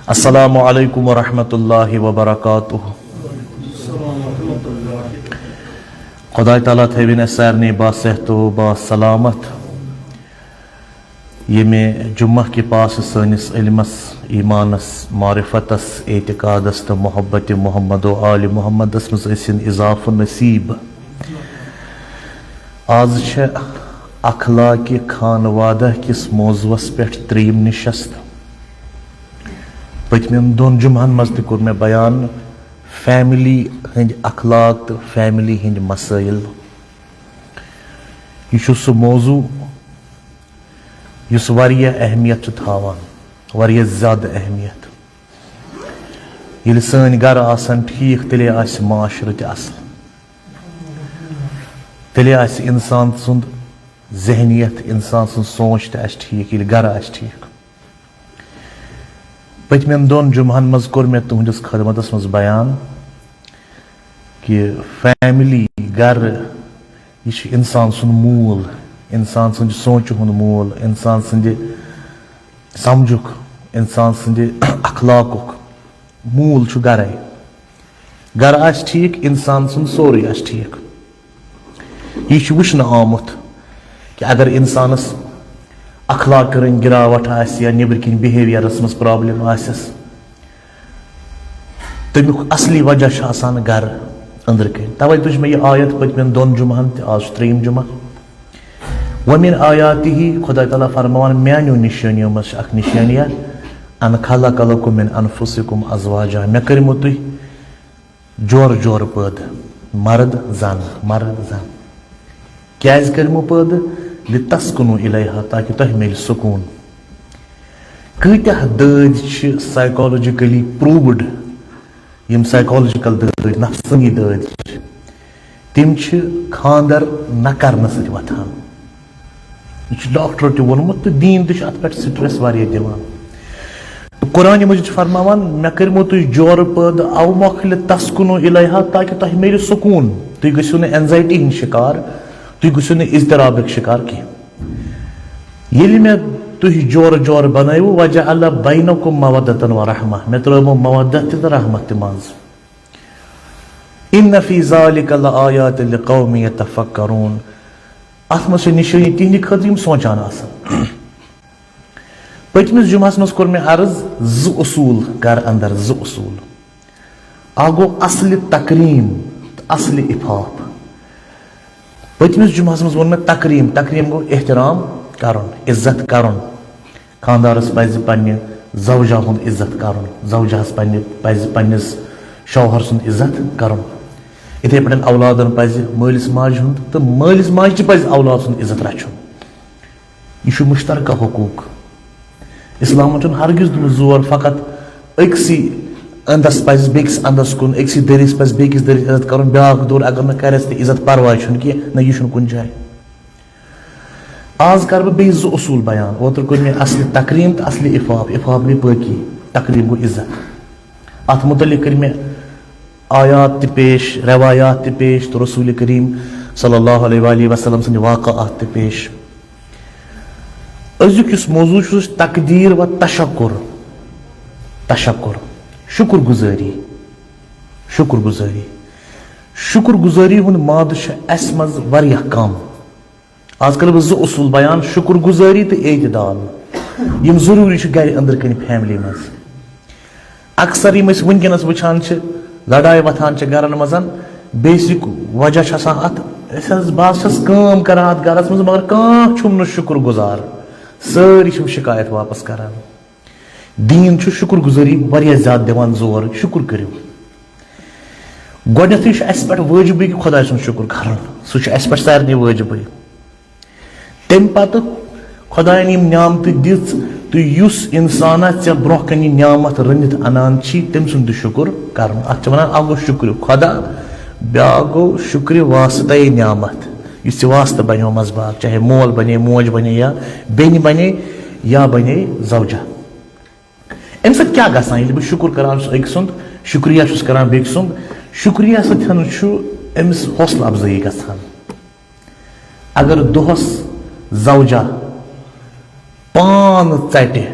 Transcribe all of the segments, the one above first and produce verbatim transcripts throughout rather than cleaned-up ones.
السلام علیکم ورحمۃ اللہ وبرکاتہ۔ خداے تعالیٰ تھٲوِن اَسہِ سارنٕے باصحت و باسلامت۔ ییٚمہِ جمعہ کہِ پاسہٕ سٲنِس علمس، ایمانس، معرفتس، اعتقادس تہٕ محبت محمد و آل محمدس منٛز ٲسِن اضافہٕ نصیب۔ آز چھےٚ اخلاقِ خانوادہ کِس موضوعس پٮ۪ٹھ ترٛیٚیِم نشست۔ پٔتمٮ۪ن دۄن جمعن منٛز تہِ کوٚر مےٚ بیان فیملی ہٕنٛدۍ اخلاق تہٕ فیملی ہٕنٛدۍ مسٲیل۔ یہِ چھُ سُہ موضوع یُس واریاہ اہمیت چھُ تھاوان، واریاہ زیادٕ اہمیت۔ ییٚلہِ سٲنۍ گرٕ آسن ٹھیٖک، تیٚلے آسہِ معاشرٕ تہِ اصل، تیٚلے آسہِ انسان سُنٛد ذہنیت، انسان سٕنٛز سونچ تہِ آسہِ ٹھیٖک، ییٚلہِ گرٕ آسہِ ٹھیٖک۔ پٔتمٮ۪ن دۄن جمعن منٛز کوٚر مےٚ تُہنٛدِس خدمتس منٛز بیان کہِ فیملی، گرٕ، یہِ چھُ انسان سُنٛد موٗل، انسان سٕنٛدِ سونچہِ ہُنٛد موٗل، انسان سٕنٛدِ سمجھُک، انسان سٕنٛدِ اخلاقُک موٗل چھُ گرے۔ گرٕ آسہِ ٹھیٖک، انسان سُنٛد سورُے آسہِ ٹھیٖک۔ یہِ چھُ وٕچھنہٕ آمُت کہِ اگر انسانس اخلاق رٔنٛگۍ گراوٹھ آسہِ یا نیٚبرۍ کِنۍ بِہیویرس منٛز پرابلم آسٮ۪س، تَمیُک اصلی وجہ چھُ آسان گرٕ أنٛدرٕ کَنۍ۔ تَوَے تُج مےٚ یہِ آیت پٔتمٮ۪ن دۄن جمعن تہِ، آز چھُ ترٛیٚیِم جمعہ۔ وَمِنْ آیَاتِهِ، خۄداے تعالیٰ فرماوان، میٛانیو نِشٲنیو منٛز چھِ اَکھ نِشٲنی، اَن خَلَقَ لَکُم مِنْ أَنفُسِکُم أَزْوَاجًا، مےٚ کٔرمو تُہۍ جورٕ جورٕ پٲدٕ، مرد زن، مرد زن۔ کیٛازِ کٔرمو پٲدٕ؟ لِتَسْکُنُوا إِلَیْہا، تاکہِ تۄہہِ میلہِ سکوٗن۔ کۭتیٛاہ دٲدۍ چھِ سایکالجیکلی پرووڈ، یِم سایکالجیکل دٲدۍ، نفسٲنی دٲدۍ چھِ، تِم چھِ خانٛدر نہ کرنہٕ سۭتۍ وۄتھان۔ یہِ چھُ ڈاکٹرو تہِ ووٚنمُت تہٕ دیٖن تہِ چھُ اتھ پٮ۪ٹھ سٹریس واریاہ دِوان۔ تہٕ قرآنِ مجیٖد چھُ فرماوان، مےٚ کٔرمو تُہۍ جورٕ پٲدٕ، او مۄکھ لِتَسْکُنُوا إِلَیْہا، تاکہِ تۄہہِ میلہِ سکوٗن، تُہۍ گٔژھِو نہٕ اینزایٹی ہٕنٛدۍ شکار، تُہۍ گٔژھِو نہٕ اضطرابٕکۍ شکار کینٛہہ۔ ییٚلہِ مےٚ تُہۍ جورٕ جورٕ بنٲوٕ، وَجَعَلَ بَیْنَکُم مَوَدَّةً وَرَحْمَةً، مےٚ ترٲومو مودت تہِ تہٕ رحمت تہِ منٛز۔ إِنَّ فِی ذَلِکَ لَآیَاتٍ لِقَوْمٍ یَتَفَکَّرُونَ، اَتھ منٛز چھِ نِشٲنی تِہنٛدِ خٲطرٕ یِم سونٛچان آسَن۔ پٔتمِس جمعس منٛز کوٚر مےٚ عرض زٕ اصوٗل گرٕ اندر، زٕ اصوٗل۔ اکھ گوٚو اصلِ تکریٖم تہٕ اصلِ عفاف۔ پٔتمِس جمعس منٛز ووٚن مےٚ تکریٖم، تکریٖم گوٚو احترام کرُن، عزت کرُن۔ خانٛدارس پزِ پننہِ زوجہ ہُنٛد عزت کرُن، زوجہس پننہِ پزِ پننِس شوہر سُنٛد عزت کرُن۔ یِتھے پٲٹھۍ اولادن پزِ مٲلِس ماجہِ ہُنٛد تہٕ مٲلِس ماجہِ تہِ پزِ اولاد سُنٛد عزت رچھُن۔ یہِ چھُ مشترکہ حقوق۔ اسلامن چھُنہٕ ہرگز دیُتمُت زور فقط أکسٕے اندس پزِ بیٚکِس اندس کُن، أکسٕے دٔرِس پزِ بیٚکِس دٔرِس عزت کرُن، بیٛاکھ دوٚر اگر نہٕ کرٮ۪س تہِ عزت، پرواے چھُنہٕ کینٛہہ، نہ یہِ چھُنہٕ کُنہِ جایہِ۔ آز کرٕ بہٕ بیٚیہِ زٕ اصوٗل بیان۔ اوترٕ کوٚر مےٚ اصلِ تکریٖم تہٕ اصلِ عفاف۔ عفاف گٔے پٲکی، تکریٖم گوٚو عزت۔ اتھ متعلق کٔرۍ مےٚ آیات تہِ پیش، روایات تہِ پیش تہٕ رسول کریم صلی اللہ علیہ وآلہ وسلم سٕنٛدۍ واقعات تہِ پیش۔ أزیُک یُس موضوع چھُ، سُہ چھُ تقدیر و تشکر۔ تشکر، شکر گزٲری، شکر گزٲری۔ شکر گزٲری ہُنٛد مادٕ چھُ اَسہِ منٛز واریاہ کم۔ آز کرٕ بہٕ زٕ اصوٗل بیان، شکر گزٲری تہٕ اعتدال، یِم ضروٗری چھِ گرِ أنٛدرٕ کنہِ فیملی منٛز۔ اکثر یِم أسۍ وٕنکیٚنس وٕچھان چھِ، لڑایہِ وۄتھان چھِ گرن منٛز، بیسک وجہ چھُ آسان اتھ، أسۍ حظ، بہٕ حظ چھَس کٲم کران اتھ گرس منٛز، مگر کانٛہہ چھُم نہٕ شکر گزار، سٲری چھِم شکایت واپس کران۔ دیٖن چھُ شُکر گُزٲری واریاہ زیادٕ دِوان زور، شُکُر کٔرِو۔ گۄڈٕنیتھٕے چھُ اَسہِ پٮ۪ٹھ وٲجِبٕے کہِ خۄداے سُنٛد شُکُر کَرُن، سُہ چھُ اَسہِ پٮ۪ٹھ سارنٕے وٲجِبٕے۔ تَمہِ پَتہٕ خۄدایَن یِم نعمتہٕ دِژ تہٕ یُس اِنسانا ژےٚ برٛونٛہہ کَنہِ یہِ نعمت رٔنِتھ اَنان چھی، تٔمۍ سُنٛد تہِ شُکُر کَرُن۔ اَتھ چھِ وَنان اَکھ گوٚو شُکرِ خۄدا، بیٛاکھ گوٚو شُکرِ واسطے نعمت، یُس ژےٚ واسطہٕ بَنیومَس باغ، چاہے مول بَنے، موج بَنے یا بیٚنہِ بَنے، یا بنے زوجہ۔ اَمہِ سۭتۍ کیٛاہ گژھان؟ ییٚلہِ بہٕ شُکُر کران چھُس أکۍ سُنٛد، شُکریہ چھُس کران بیٚکہِ سُنٛد، شُکریہ سۭتۍ چھُ أمِس حوصلہٕ افزٲیی گژھان۔ اگر دۄہس زوجہ پانہٕ ژَٹہِ،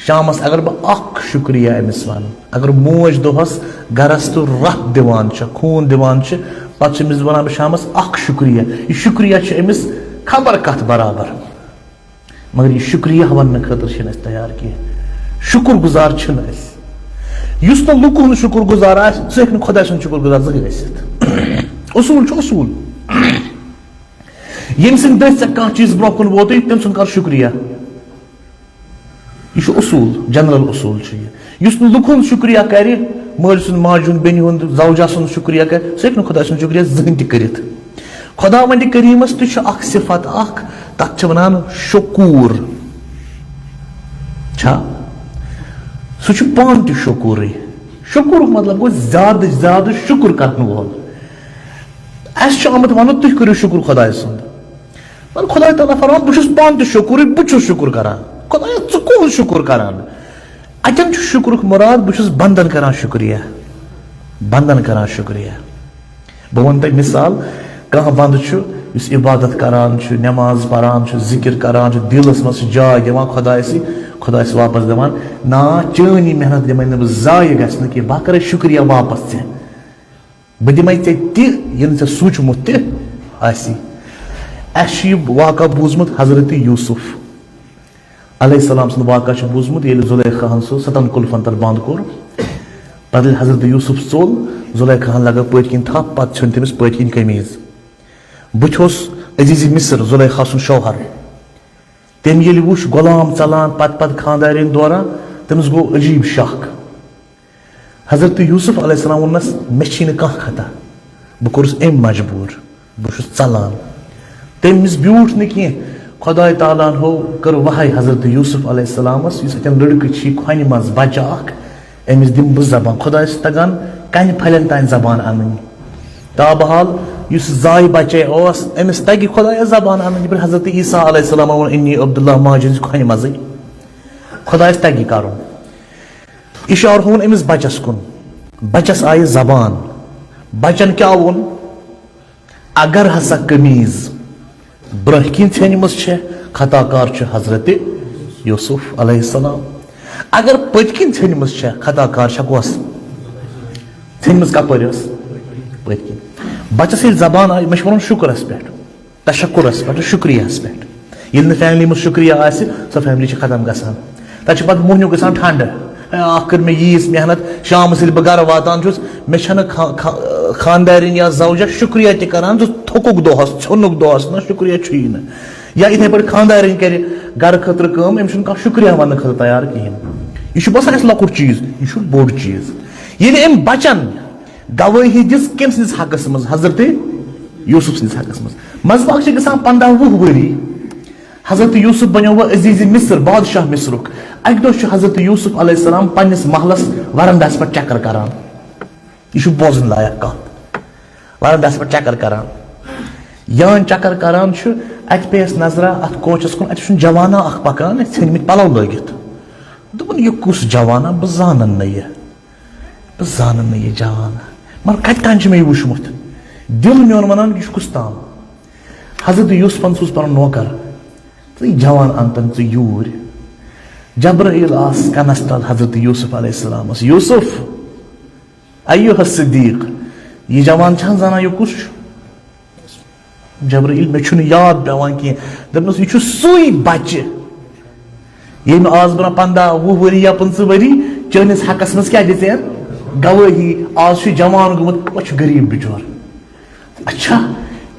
شامس اگر بہٕ اکھ شُکریہ أمِس وَنہٕ، اگر موج دۄہس گرس تہٕ رَتھ دِوان چھےٚ، خوٗن دِوان چھِ، پتہٕ چھِ أمِس وَنان بہٕ شامس اکھ شُکریہ۔ یہِ شُکریہ چھُ أمِس خبر کتھ برابر۔ مگر یہِ شُکریہ وننہٕ خٲطرٕ چھِنہٕ أسۍ تیار کینٛہہ۔ شُکُر گُزار چھِنہٕ أسۍ۔ یُس نہٕ لُکہٕ ہُنٛد شُکُر گُزار آسہِ، سُہ ہیٚکہِ نہٕ خۄداے سُنٛد شُکُر گُزار زٕہٕنۍ ٲسِتھ۔ اصوٗل چھُ اصوٗل۔ ییٚمہِ سٕنٛدِ دٔسۍ ژےٚ کانٛہہ چیٖز برٛونٛہہ کُن ووتُے، تٔمۍ سُنٛد کر شُکریہ۔ یہِ چھُ اصوٗل، جنرل اصوٗل چھُ یہِ۔ یُس نہٕ لُکہٕ ہُنٛد شُکریہ کرِ، مٲلۍ سُنٛد، ماجہِ ہُنٛد، بیٚنہِ ہُنٛد، زوجہ سُنٛد شُکریہ کرِ، سُہ ہیٚکہِ نہٕ خۄداے سُنٛد شُکریہ زٕہٕنۍ تہِ کٔرِتھ۔ خۄداوندِ کریٖمس تہِ چھُ اکھ صفت اکھ، تتھ چھِ ونان شکوٗر۔ چھا؟ سُہ چھُ پانہٕ تہِ شکوٗرٕے۔ شکوٗرُک مطلب گوٚو زیادٕ زیادٕ شُکُر کرن وول۔ اسہِ چھُ آمُت وننہٕ، تُہۍ کٔرِو شُکُر خۄداے سُنٛد۔ مگر خۄداے تعالیٰ فرماوان، بہٕ چھُس پانہٕ تہِ شُکُرٕے، بہٕ چھُس شُکُر کران۔ خۄدایا، ژٕ کُس شُکُر کران؟ اتٮ۪ن چھُ شُکرُک مُراد، بہٕ چھُس بندن کران شُکریہ، بندن کران شُکریہ۔ بہٕ وَنہٕ تۄہہِ مِثال، کانٛہہ بندٕ چھُ یُس عبادت کران چھُ، نماز پران چھُ، ذِکِر کران چھُ، دِلس منٛز چھُ جاے دِوان خۄدایسٕے، خۄدایس واپس دِوان، نا، چٲنۍ یہِ محنت دِمے نہٕ بہٕ ضایع گژھنہٕ کینٛہہ، بہٕ ہا کرے شُکریہ واپس ژےٚ۔ بہٕ دِمے ژےٚ تہِ، یہِ نہٕ ژےٚ سوٗنٛچمُت تہِ آسی۔ اَسہِ چھُ یہِ واقعہ بوٗزمُت حضرت یوسف علیہ السلام سُنٛد واقعہ چھُ بوٗزمُت، ییٚلہِ زُلیخاہن سُہ ستن کُلفن تل بنٛد کوٚر۔ پتہٕ ییٚلہِ حضرت یوسف ژوٚل، زُلیخاہن لگٲو پٔتۍ کِنۍ تھپھ، پتہٕ ژھیوٚن تٔمِس پٔتۍ کِنۍ قمیٖض۔ بُتھِ اوس عزیز مصر زُلیخا سُنٛد شوہر۔ تٔمۍ ییٚلہِ وُچھ غلام ژلان پتہٕ پتہٕ خانٛدارِنۍ دوران، تٔمِس گوٚو عجیٖب شک۔ حضرت یوسف علیہ السلام ووٚننس، مےٚ چھی نہٕ کانٛہہ خطا، بہٕ کوٚرُس أمۍ مجبوٗر، بہٕ چھُس ژلان۔ تٔمِس بیوٗٹھ نہٕ کینٛہہ۔ خۄداے تعالیٰ ہن ہو کٔر وحی حضرت یوسف علیہ السلامس، یُس اتٮ۪ن لڑکہٕ چھی، کھۄنہِ منٛز بچہٕ اکھ، أمِس دِمہٕ بہٕ زبان۔ خۄدایس تگان کنہِ پھلٮ۪ن تانۍ زبان انٕنۍ۔ تابحال یُس زایہِ بچے اوس، أمِس تگہِ خۄدایس زبان انٕنۍ۔ یِتھ پٲٹھۍ حضرت عیسیٰ علیہ السلام ووٚن، انی عبداللہ ماجہِ ہٕنٛزِ کھۄنہِ منٛزٕے۔ خۄدایس تگہِ کرُن۔ اِشارٕ ہووُن أمِس بچس کُن۔ بچس آیہِ زبان۔ بچن کیٛاہ ووٚن؟ اگر ہسا قمیٖض برٛونٛہہ کِنۍ ژھیٚنمٕژ چھےٚ، خطا کار چھُ حضرت یوسف علیہ السلام۔ اگر پٔتۍ کِنۍ ژھیٚنمٕژ چھےٚ، خطا کار چھےٚ کۄس؟ ژھیٚنمٕژ کپٲرۍ ٲس؟ پٔتۍ کِنۍ۔ بچس ییٚلہِ زبان آیہِ، مےٚ چھُ وَنُن شُکرس پٮ۪ٹھ۔ تشکرس پٮ۪ٹھ، شُکریہس پٮ۪ٹھ۔ ییٚلہِ نہٕ فیملی منٛز شُکریہ آسہِ، سۄ فیملی چھِ ختم گژھان۔ تَتہِ چھِ پَتہٕ موہنیو گژھان ٹھنڈٕ۔ اے، اَکھ کٔر مےٚ ییٖژ محنت، شامَس ییٚلہِ بہٕ گَرٕ واتان چھُس، مےٚ چھَنہٕ خا-، خا-، خانٛدارِنۍ یا زوجہ شُکریہ تہِ کَران، ژٕ تھوٚکُکھ دۄہَس، ژھیوٚنُکھ دۄہَس، نہ شُکریہ چھُیی نہٕ۔ یا یِتھَے پٲٹھۍ خانٛدارِنۍ کَرِ گَرٕ خٲطرٕ کٲم، أمِس چھُنہٕ کانٛہہ شُکریہ وَننہٕ خٲطرٕ تیار کِہیٖنۍ۔ یہِ چھُ باسان اَسہِ لۄکُٹ چیٖز، یہِ چھُ بوٚڑ چیٖز۔ ییٚلہِ أمۍ بَچَن گوٲہی دِژ کٔمۍ سٕنٛدِس حقس منٛز؟ حضرت یوسف سٕنٛدِس حقس منٛز۔ منٛزٕ باگ چھِ گژھان پنٛداہ وُہ ؤری۔ حضرت یوسف بنیو وۄنۍ عزیز مصر، بادشاہ مصرُک۔ اکہِ دۄہ چھُ حضرت یوسف علیہ السلام پننِس محلس ورنڈاہس پٮ۪ٹھ چکر کران۔ یہِ چھُ بوزٕنۍ لایق کتھ۔ ورنڈاہس پٮ۪ٹھ چکر کران۔ یان چکر کران چھُ، اتہِ پیٚیس نظرا اتھ کوچس کُن، اتہِ چھُنہٕ جوانا اکھ پکان، ژھیٚنمٕتۍ پلو لٲگِتھ۔ دوٚپُن، یہِ کُس جوانا؟ بہٕ زانن نہٕ یہِ۔ بہٕ زانن نہٕ یہِ جوان، مگر کتہِ تام چھُ مےٚ یہِ وُچھمُت۔ دِل میون ونان، یہِ چھُ کُس تام؟ حضرت یوسفن سوٗز پنُن نوکر، ژٕ یہِ جوان انتن ژٕ یوٗرۍ۔ جبرائیل آس کنس تل حضرت یوسف علیہ السلامس، یوسف، ایوہ الصدیق، یہِ جوان چھان زانان یہِ کُس چھُ؟ جبرائیل، مےٚ چھُنہٕ یاد پٮ۪وان کینٛہہ۔ دوٚپنَس، یہِ چھُ سُے بچہِ، ییٚمۍ آز برٛونٛہہ پنٛداہ، وُہ ؤری یا پٕنٛژٕہ ؤری چٲنِس حقس منٛز کیٛاہ دِژ أمۍ؟ گوٲہی۔ آز چھُ جوان گوٚمُت، وۄنۍ چھُ غریٖب بِچور۔ اچھا،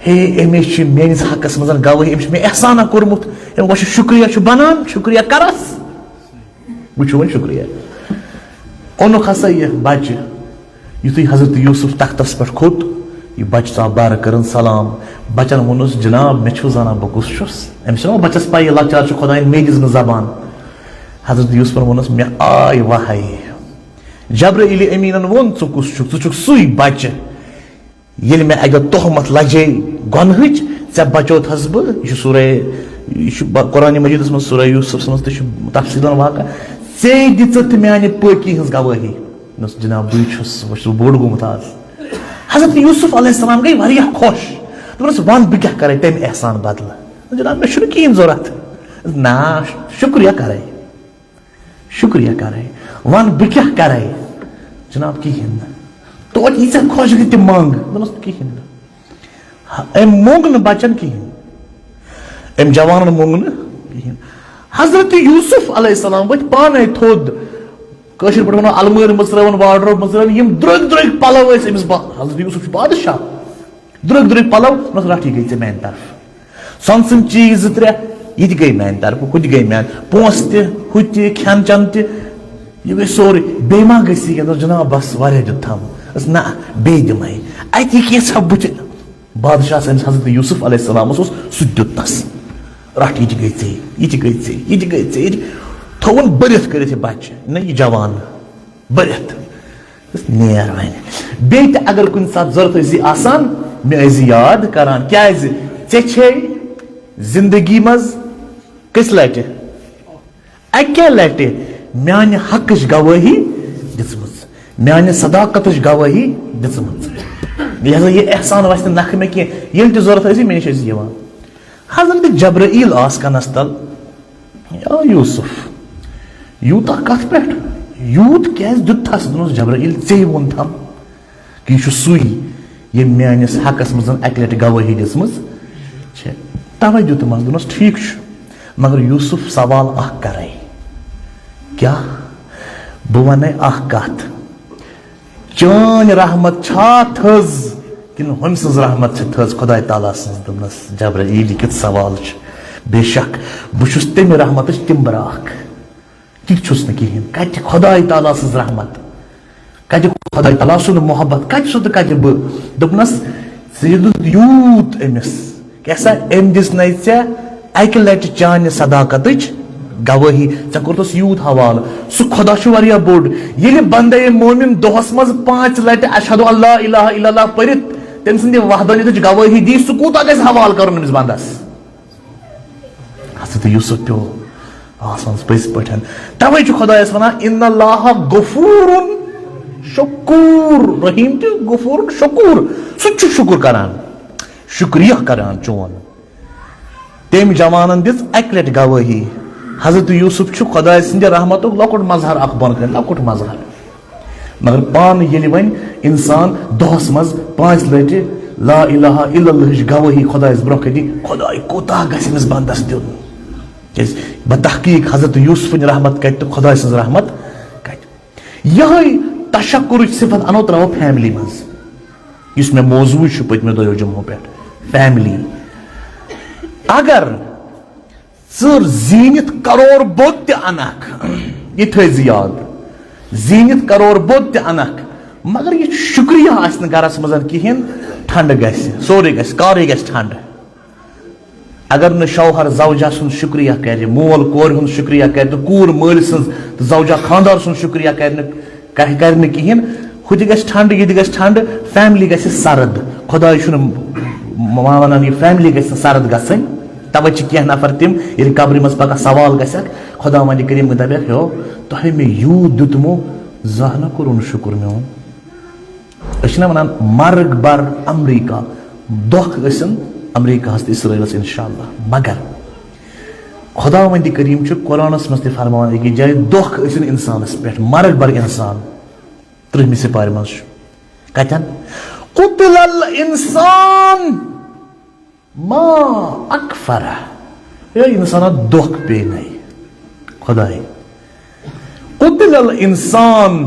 ہے، أمِس چھِ میٲنِس حقس منٛز گوٲہی، أمِس چھُ مےٚ احسانہ کوٚرمُت، أمۍ وۄنۍ چھُ شُکریہ چھُ بنان، شُکریہ کرس۔ وٕچھِو وۄنۍ شُکریہ۔ اوٚنُکھ ہسا یہِ بچہِ۔ یُتھُے حضرت یوسف تختس پٮ۪ٹھ کھوٚت، یہِ بچہِ ژاو بارٕ کٔرٕن سلام۔ بچن ووٚنُس، جناب، مےٚ چھُو زانان بہٕ کُس چھُس؟ أمِس چھُنہ بچس پَیی، لۄکچار چھُ خۄدایَن میٖڈِس منٛز زبان۔ حضرت یوسفن ووٚنُس، مےٚ آے وحی۔ جبرائیل امیٖنن ووٚن، ژٕ کُس چھُکھ؟ ژٕ چھُکھ سُے بچہِ۔ ییٚلہِ مےٚ اَکہِ دۄہ تہمت لجے گۄنہٕچ، ژےٚ بچوتھس بہٕ۔ یہِ چھُ سورہ، یہِ چھُ ب-، قرآن مجیدس منٛز، سورہ یوسفس منٛز تہِ چھُ تفصیٖلن واقعہ۔ ژےٚ دِژٕتھ میانہِ پٲکی ہٕنٛز گوٲہی۔ مےٚ اوس، جناب، بٕے چھُس، بہٕ چھُس بوٚڑ گوٚمُت آز۔ حضرت یوسف علیہ السلام گٔے واریاہ خۄش۔ دوٚپنس، وَن، بہٕ کیٛاہ کرے تَمہِ احسان بدلہٕ؟ جناب، مےٚ چھُنہٕ کِہیٖنۍ ضوٚرتھ۔ نا، شُکریہ کرے۔ شُکریہ کَرَے، وَن بہٕ کیٛاہ کَرَے؟ جِناب، کِہیٖنۍ نہٕ۔ توتہِ ییٖژاہ خۄش گٔے تہِ منٛگ، دوٚپنَس، کِہیٖنۍ نہٕ۔ أمۍ موٚنگ نہٕ بچن کِہیٖنۍ، أمۍ جوانن موٚنگ نہٕ کِہیٖنۍ۔ حضرت یوسف علیہ السلام ؤتھۍ پانے تھوٚد، کٲشِر پٲٹھۍ وَنو المٲرۍ مٕژرٲوٕن، wardrobe مٕژرٲوٕن، یِم درٛوٚگۍ درٛوٚگۍ پلو ٲسۍ أمِس با-، حضرت یوسف چھُ بادشاہ، درٛوٚگۍ درٛوٚگۍ پلو، دوٚپنَس، رَٹھ، یہِ گٔے ژےٚ میانہِ طرفہٕ۔ سۄنہٕ سٕنٛدۍ چیٖز زٕ ترٛےٚ، یہِ تہِ گٔے میانہِ طرفہٕ، ہُہ تہِ گٔے میانہِ، پونٛسہٕ تہِ، ہُہ تہِ، کھٮ۪ن چٮ۪ن تہِ، یہِ گٔے سورُے۔ بیٚیہِ ما گژھِ یہِ کینٛہہ؟ دوٚپنَس، جناب، بس، واریاہ دیُت تھَم۔ دوٚپنَس، نہ، بیٚیہِ دِمَے۔ اَتہِ یہِ کینٛژھا بُتھِ۔ بادشاہَس أمِس حضرت یوسف علیہ السلامَس اوس، سُہ تہِ دیُتنَس۔ رَٹھ، یہِ تہِ گٔے ژےٚ، یہِ تہِ گٔے ژےٚ، یہِ تہِ گٔے ژےٚ، یہِ تہِ۔ تھوٚوُن بٔرِتھ کٔرِتھ یہِ بَچہِ، نہ یہِ جوان، بٔرِتھ۔ دوٚپنَس، نیر وۄنۍ۔ بیٚیہِ تہِ اگر کُنہِ ساتہٕ ضوٚرَتھ ٲسی آسان، مےٚ ٲسۍ زِ یاد کران۔ کیٛازِ؟ ژےٚ چھے زندگی منٛز کٔژِ لَٹہِ؟ اَکہِ لَٹہِ میانہِ حقٕچ گوٲہی دِژمٕژ، میانہِ صداقتٕچ گوٲہی دِژمٕژ۔ لہذا یہِ احسان وَسہِ نہٕ نَکھٕ مےٚ کینٛہہ۔ ییٚلہِ تہِ ضوٚرَتھ ٲسی، مےٚ نِش ٲسۍ یِوان۔ حضرت جبرائیل آس کَنَس تَل، یا یوسف، یوٗتاہ کَتھ پٮ۪ٹھ؟ یوٗت کیٛازِ دیُتتھَس؟ دوٚپنَس، جبرائیل، ژےٚ ووٚن تھَم کہِ یہِ چھُ سُے، ییٚمۍ میٲنِس حقس منٛز اَکہِ لٹہِ گوٲہی دِژمٕژ چھےٚ۔ توے دیُتمس، دوٚپنس، ٹھیٖک چھُ، مگر یوسف، سوال اکھ کرے۔ کیٛاہ؟ بہٕ ونے اکھ کتھ، چٲنۍ رحمت چھا تھٔز کِنہٕ ہُمۍ سٕنٛز رحمت چھِ تھٔز، خداے تعالیٰ سٕنٛز؟ دوٚپنس، جبرائیل، یہِ کیُتھ سوال چھُ؟ بے شک، بہٕ چھُس تمہِ رحمتٕچ تِمبر اکھ۔ تہِ چھُس نہٕ کِہیٖنۍ۔ کَتہِ خۄداے تعالیٰ سٕنٛز رحمت؟ کَتہِ خۄداے تعالیٰ سُنٛد محبت؟ کَتہِ سُہ تہٕ کَتہِ بہٕ؟ دوٚپنَس، ژٕ یہِ دیُت یوٗت أمِس۔ کیٛاہ سا، أمۍ دِژ نَے ژےٚ اَکہِ لَٹہِ چانہِ صداقتٕچ گوٲہی۔ ژےٚ کوٚرتھَس یوٗت حوالہٕ۔ سُہ خۄدا چھُ واریاہ بوٚڑ۔ ییٚلہِ بندے مومن دۄہَس منٛز پانٛژِ لَٹہِ اشہد ان لا الہ الا اللہ پٔرِتھ تٔمۍ سٕنٛدِ وحدانیتٕچ گوٲہی دی، سُہ کوٗتاہ گژھِ حوالہٕ کَرُن أمِس بندَس؟ حضرت یوسف پیوٚو آسمانس پٔزۍ پٲٹھۍ۔ توے چھُ خدایس ونان، "ان اللہ غفور شکور"، رحیم تہِ غفور شکور، سُہ تہِ چھُ شکر کران، شکریہ کران چون۔ تٔمۍ جوانن دِژ اکہِ لٹہِ گوٲہی۔ حضرت یوسف چھُ خدایہِ سٕنٛدِ رحمتُک لۄکُٹ مظہر اکھ بۄنہٕ کنہِ، لۄکُٹ مظہر۔ مگر پانہٕ ییٚلہِ وۄنۍ انسان دۄہس منٛز پانٛژِ لٹہِ لا الہ الا اللہٕچ گوٲہی خۄدایس برونٛہہ کنہِ دی، خۄداے کوٗتاہ گژھِ أمِس بندس دیُن۔ کیازِ بتحقیق حضرت یوسفٕنۍ رحمت کتہِ تہٕ خۄداے سٕنٛز رحمت کتہِ؟ یہے تشکرٕچ صفت انو تراوو فیملی منٛز، یُس مےٚ موضوع چھُ پٔتمیو دۄیو جمعو پٮ۪ٹھ، فیملی۔ اگر ژٕ زیٖنِتھ کرور بود تہِ انکھ، یہِ تھٲے زِ یاد، زیٖنِتھ کرور بود تہِ انکھ، مگر یہِ شُکریہ آسہِ نہٕ گرس منٛز کِہیٖنۍ، ٹھنڈٕ گژھِ، سورُے گژھِ، کارٕے گژھِ ٹھنڈٕ۔ اگر نہٕ شوہر زوجہ سُنٛد شُکریہ کرِ، مول کورِ ہُنٛد شُکریہ کرِ، تہٕ کوٗر مٲلۍ سٕنٛز تہٕ زوجہ خانٛدار سُنٛد شُکریہ کرِ نہٕ، کرِ، کرِ نہٕ کِہیٖنۍ، ہُہ تہِ گژھِ ٹھنڈٕ، یہِ تہِ گژھِ ٹھنڈٕ، فیملی گژھِ سرد۔ خۄداے چھُنہٕ م-، م-، وَنان یہِ فیملی گژھِ نہٕ سرد گژھٕنۍ۔ توے چھِ کینٛہہ نفر تِم، ییٚلہِ قبرِ منٛز پگاہ سوال گژھٮ۪کھ، خۄداوندِ کریٖم دَپٮ۪کھ، "ہیو، تۄہہِ مےٚ یوٗت دیُتمو، زانٛہہ نہ کوٚرُن شُکُر میون؟" أسۍ چھِنہ وَنان مرگ بر امریکہ، دۄکھ ٲسِن امریکہس تہٕ اسرائیلس انشاءاللہ، مگر خۄداوندِ کریٖم چھُ قرآنس منٛز تہِ فرماوان أکِس جایہِ، دۄکھ ٲسِن انسانس پٮ۪ٹھ، مرگ بر انسان۔ ترٛہمہِ سپارِ منٛز چھُ۔ کتٮ۪ن؟ قتل الانسان ما اکفرہ۔ اے انسانا، دۄکھ پیٚیہِ نے۔ خۄداے۔ قتل الانسان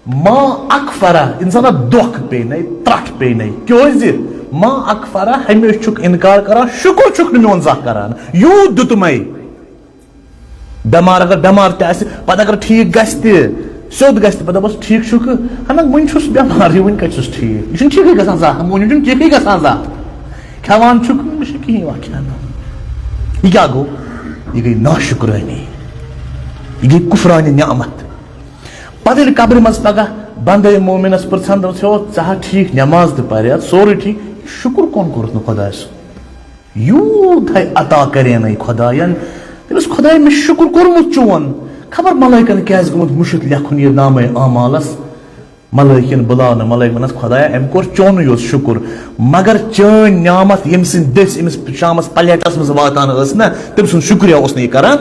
ما اکفرہ۔ انسانا، دۄکھ پیٚیہِ نے، ترٹھ پیٚیہِ نے۔ کیازِ؟ ما اکفرہ، ہمیشہِ چھُکھ انکار کران، شُکر چھُکھ نہٕ میون زانٛہہ کران۔ یوٗت دیُتمے۔ بٮ۪مار اگر بٮ۪مار تہِ آسہِ، پتہٕ اگر ٹھیٖک گژھِ تہِ، سیوٚد گژھِ تہِ، پتہٕ دپس، "ٹھیٖک چھُکھٕ؟" ہنہ، وُنہِ چھُس بٮ۪مارٕے، وُنہِ کتہِ چھُس ٹھیٖک؟ یہِ چھُنہٕ ٹھیٖکٕے گژھان زانٛہہ، موٗنِو چھُنہٕ ٹھیٖکٕے گژھان زانٛہہ۔ کھٮ۪وان چھُکھ، مےٚ چھُنہٕ کِہیٖنۍ وقت کھٮ۪نہٕ۔ یہِ کیٛاہ گوٚو؟ یہِ گٔے ناشُکرٲنی، یہِ گٔے کُفرانِ نعمت۔ پتہٕ ییٚلہِ قبرِ منٛز پگاہ بندے مومنس پرژھن، دوٚپس، "ہیو، ژےٚ ہا ٹھیٖک نٮ۪ماز تہِ پرے، اتھ سورُے ٹھیٖک، شُکر کون کوٚرُتھ نہٕ خۄدایہِ سُنٛد؟" یوٗت ہے عطا کرینے خۄداین۔ تٔمِس، "خۄدایا، مےٚ چھُ شُکُر کوٚرمُت چون۔ خبر ملٲیکن کیٛازِ گوٚمُت مُشِتھ لیکھُن یہِ نامے اعمالس؟" ملٲیکن بُلاونہٕ، ملٲیک ونس، "خۄدایا، أمۍ کوٚر چونُے یوت شُکُر، مگر چٲنۍ نعمت، ییٚمہِ سٕنٛدِ دٔسۍ أمِس شامس پلیٹس منٛز واتان ٲس نا، تٔمۍ سُنٛد شُکریہ اوس نہٕ یہِ کران۔"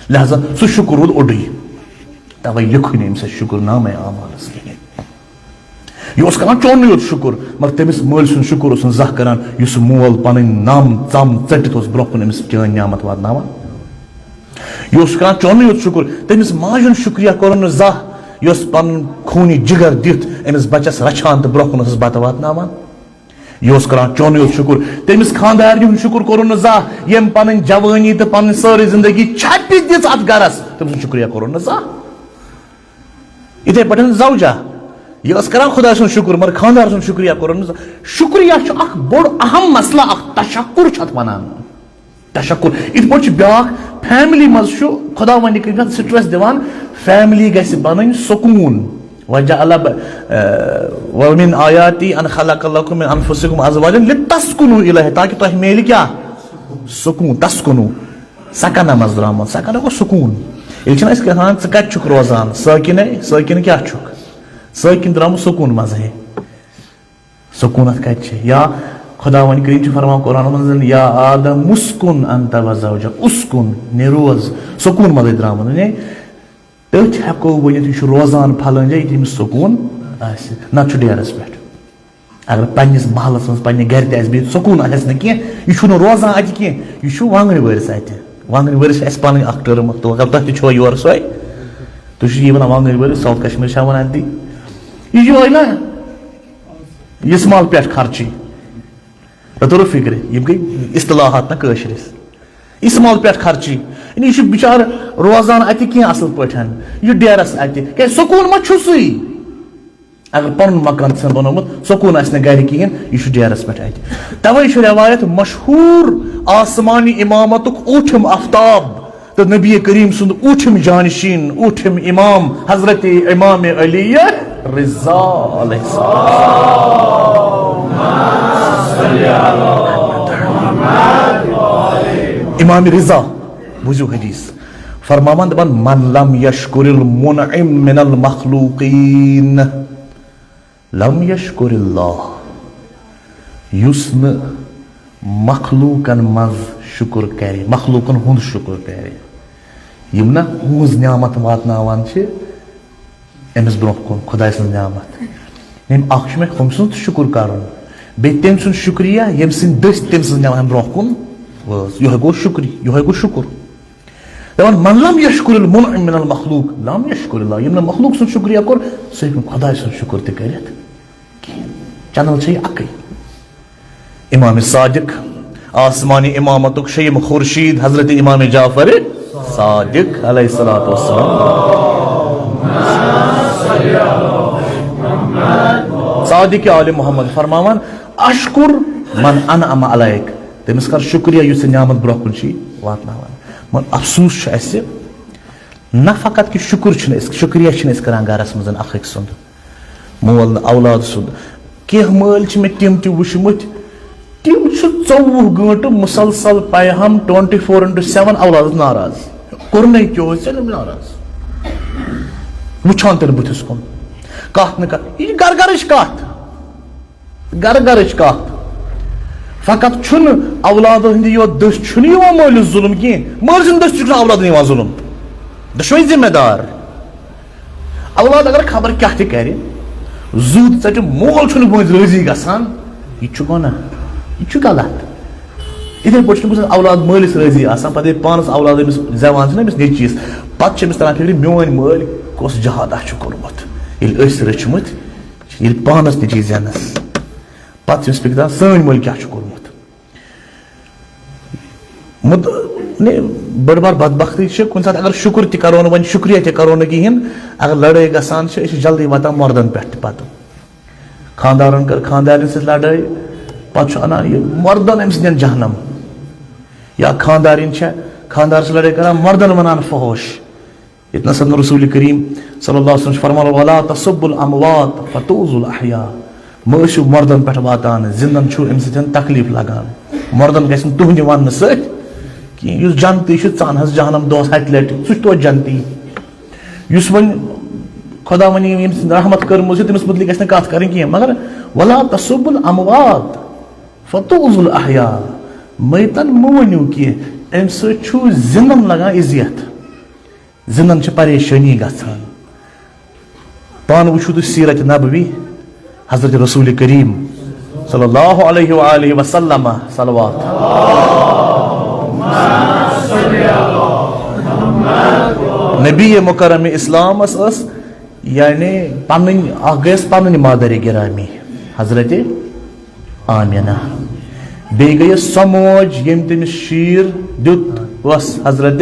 لہذا سُہ شُکُر روٗد اوٚڑُے۔ توے لیوٚکھُے نہٕ أمۍ سٕنٛدِ شُکُر نامے اعمالس کِہیٖنۍ۔ یہِ اوس کران چونُے یوت شُکُر، مگر تٔمِس مٲلۍ سُنٛد شُکُر اوس نہٕ زانٛہہ کران، یُس مول پنٕنۍ نم ژم ژٔٹِتھ اوس برونٛہہ کُن أمِس چٲنۍ نعمت واتناوان۔ یہِ اوس کران چونُے یوت شُکُر، تٔمِس ماجہِ ہُنٛد شُکریہ کوٚرُن نہٕ زانٛہہ، یۄس پنُن خوٗنی جگر دِتھ أمِس بچس رچھان تہٕ برونٛہہ کُن ٲسٕس بتہٕ واتناوان۔ یہِ اوس کران چونُے یوت شُکُر۔ تٔمِس خانٛدارنہِ ہُنٛد شُکُر کوٚرُن نہٕ زانٛہہ، ییٚمۍ پنٕنۍ جوٲنی تہٕ پنٕنۍ سٲرٕے زندگی چھپہِ دِژ اتھ گرس، تٔمۍ سُنٛد شُکریہ کوٚرُن نہٕ زانٛہہ۔ یِتھے پٲٹھۍ زوجہ، یہِ ٲس کران خۄداے سُنٛد شُکُر، مگر خانٛدار سُنٛد شُکریہ کوٚرُن نہٕ زانٛہہ۔ شُکریہ چھُ اکھ بوٚڑ اہم مسلہٕ، اکھ تشکر چھُ اتھ ونان۔ تشکر۔ یِتھ پٲٹھۍ چھُ بیٛاکھ، فیملی منٛز چھُ خۄداوندِ کریم سٹریس دِوان، فیملی گژھِ بنٕنۍ سکوٗن۔ وجعل ب-، اہ، ومن آیاتی ان خلق لکم من انفسکم ازواجا لتسکنوا الیہ، تاکہ تۄہہِ میلہِ کیٛاہ؟ سکوٗن، تسکنو۔ سکنہ منٛز درٛامُت، سکنہ گوٚو سکوٗن۔ ییٚلہِ چھِنہٕ أسۍ کَران، ژٕ کَتہِ چھُکھ روزان؟ سٲکِنے، سٲکِن کیٛاہ چھُکھ؟ سٲکِن درٛامُت سکوٗن منٛزٕے۔ سکوٗنت کَتہِ چھِ؟ یا خۄداوند کریم چھُ فرمان قرآنَس منٛز، "یا آدم اسکن انت و زوجک"، اسکن، نے روز، سکوٗن منٛزٕے درٛامُت۔ نے تٔتھۍ ہٮ۪کو ؤنِتھ، یہِ چھُ روزان پھلٲنۍ جایہِ، ییٚتہِ أمِس سکوٗن آسہِ، نَتہٕ چھُ ڈیرَس پٮ۪ٹھ۔ اگر پنٛنِس محلَس منٛز، پنٛنہِ گَرِ تہِ آسہِ بِہِتھ، سکوٗن آسٮ۪س نہٕ کینٛہہ، یہِ چھُنہٕ روزان اَتہِ کینٛہہ، یہِ چھُ وانٛگنہِ وٲرِس اَتہِ۔ وانٛگنہِ وٲرِس چھِ اَسہِ پَنٕنۍ اَکھ ٹٔرٕم، تہٕ اگر تۄہہِ تہِ چھو یورٕ سۄے، تُہۍ چھِو یی وَنان وانٛگنہِ وٲرِس، ساوُتھ کَشمیٖر چھا وَنان تی؟ یہِ چھُ یِہوٚے نہ، یہِ سُہ مال پٮ۪ٹھ خرچی۔ تۄہہِ توٚرُو فِکرِ، یِم گٔے اصطلاحات نہ کٲشرِس۔ یہِ سُہ مال پٮ۪ٹھ خرچی، یعنی یہِ چھُ بِچارٕ روزان اَتہِ کینٛہہ اَصٕل پٲٹھۍ، یہِ ڈیرَس اَتہِ، کیٛازِ سکوٗن ما چھُسٕے؟ اگر پنُن مکان ژھٕن بنومُت، سکوٗن آسہِ نہٕ گرِ کِہیٖنۍ، یہِ چھُ ڈیرس پٮ۪ٹھ اَتہِ۔ توے چھُ رٮ۪وایت مشہوٗر، آسمانی اِمامتُک اوٗٹھِم آفتاب تہٕ نبی کریم سُنٛد اوٗٹھِم جانشین، اوٗٹھِم امام حضرت امام علی رضا علیہ السلام۔ امام رضا، بوٗزِو حدیث۔ فرماوان دپان، "من لم یشکر المنعم من المخلوقین لم یشکر اللہ"، یُس نہٕ مخلوقن منٛز شکر کرِ، مخلوقن ہُنٛد شکر کرِ، یِم نہ ہُہٕنٛز نعمت واتناوان چھِ أمِس برونٛہہ کُن، خۄداے سٕنٛز نعمت۔ ییٚمۍ اکھ چھُ مےٚ ہُم سُنٛد تہِ شُکُر کَرُن، بیٚیہِ تٔمۍ سُنٛد شُکریہ، ییٚمۍ سٕنٛدۍ دٔسۍ تٔمۍ سٕنٛز نعمت برونٛہہ کُن وٲژ۔ یِہوٚے گوٚو شُکری، یِہوٚے گوٚو شُکُر۔ دَپان، "من لم یشکر المنعم من المخلوق لم یشکر اللہ"، ییٚمۍ نہٕ مخلوق سُنٛد شُکریہ کوٚر، سُہ ہیٚکہِ نہٕ خۄداے سُنٛد شُکُر تہِ کٔرِتھ کِہیٖنۍ۔ چینل چھےٚ یہِ اَکٕے۔ امام صادق، آسمانی امامتُک شیم خورشید حضرت امام جعفر صادق علیہ الصلوۃ والسلام۔ صادق آل محمد فرماوان، "اشکر من انعم علیک"، تٔمِس کر شُکریہ یُس ژےٚ نعمت برونٛہہ کُن چھُے واتناوان۔ مگر افسوس چھُ اَسہِ، نہ فقط کہِ شُکُر چھِنہٕ أسۍ، شُکریہ چھِنہٕ أسۍ کران گرس منٛز اکھ أکۍ سُنٛد۔ مول نہٕ اولاد سُنٛد۔ کینٛہہ مٲلۍ چھِ مےٚ تِم تہِ وٕچھمٕتۍ، تِم چھِ ژوٚوُہ گٲنٛٹہٕ مُسلسل پیہم، ٹُوَنٹی فور اِنٹُو سٮ۪وَن اولادس ناراض۔ کوٚرنَے کیٛاہ اوس ژےٚ نہٕ ناراض؟ وٕچھان تیٚلہِ بٕتھِس کُن۔ کَتھ نہٕ کَتھ، یہِ چھِ گَرٕ گَرٕچ کَتھ۔ گَرٕ گَرٕچ کَتھ۔ فقط چھُنہٕ اولادَن ہٕنٛدِ یوت دٔسۍ چھُنہٕ یِوان مٲلِس ظُلُم کِہیٖنۍ۔ مٲلۍ سٕنٛدِ دٔسۍ تہِ چھُنہٕ اولادَن یِوان ظُلُم۔ دۄشوَے ذمہ دار۔ اولاد اگر خبر کیٛاہ تہِ کرِ، زُو تہِ ژٹہِ، مول چھُنہٕ وٲنٛسہِ رٲضی گژھان، یہِ تہِ چھُ گۄناہ، یہِ تہِ چھُ غلط۔ یِتھے پٲٹھۍ چھُنہٕ کُنہِ ساتہٕ اولاد مٲلِس رٲضی آسان، پتہٕ ییٚلہِ پانس اولاد أمِس زٮ۪وان چھِنہ أمِس نیٚچوِس، پتہٕ چھِ أمِس تران فِکرِ، میٲنۍ مٲلۍ کۄس جہادہ چھُ کوٚرمُت، ییٚلہِ أسۍ رٔچھمٕتۍ، ییٚلہِ پانس نیٚچوِس زٮ۪نس، پتہٕ چھِ أمِس فِکرِ تران، سٲنۍ مٲلۍ کیٛاہ چھُ کوٚرمُت۔ مُد-، نے، بٔڑ بار بدبختی چھِ، کُنہِ ساتہٕ اگر شُکُر تہِ کرو نہٕ، وۄنۍ شُکریہ تہِ کرو نہٕ کِہیٖنۍ، اگر لڑٲے گژھان چھِ، أسۍ چھِ جلدی واتان مردن پٮ۪ٹھ تہِ پتہٕ۔ خانٛدارن کٔر خانٛدارٮ۪ن سۭتۍ لڑٲے، پتہٕ چھُ انان یہِ مردن أمۍ سٕنٛدٮ۪ن جہنم۔ یا خانٛدارِنۍ چھےٚ خانٛدارس سۭتۍ لڑٲے کران، مردن ونان فحوش۔ ییٚتہِ نَس رسول کریم صلی اللہ علیہ وسلم چھُ فرمان، "ولا تسبوا الاموات فتؤذوا الاحیاء"، مہٕ ٲسِو مردن پٮ۪ٹھ واتان، زندن چھُ اَمہِ سۭتۍ تکلیف لگان۔ مردن گژھِ نہٕ تُہنٛدِ وننہٕ سۭتۍ کِہیٖنۍ۔ یُس جنتی چھُ، ژٕ اَنہَس جہنم دۄہس ہتہِ لٹہِ، سُہ چھُ توتہِ جنتی۔ یُس وۄنۍ خۄدا وۄنۍ ییٚمۍ سٕنٛز رحمت کٔرمٕژ چھِ، تٔمِس مُتعلق گژھِ نہٕ کتھ کرٕنۍ کینٛہہ، مگر ولا تسبوا الاموات فتؤذوا الاحیاء، میتن مہٕ ؤنِو کینٛہہ، اَمہِ سۭتۍ چھُ زِندَن لگان اذیت۔ زندن چھِ پریشٲنی گژھان۔ پانہٕ وٕچھِو تُہۍ سیرت نبوی، حضرت رسول کریم صلی اللہ علیہ وآلہ وسلم، صلوات۔ نبی مکرم اسلامس ٲس، یعنی، پنٕنۍ، اکھ گٔیس پنٕنۍ مادر گرامی حضرت آمینہ، بیٚیہِ گٔیس سۄ موج ییٚمۍ تٔمِس شیٖر دیُت، ٲس حضرت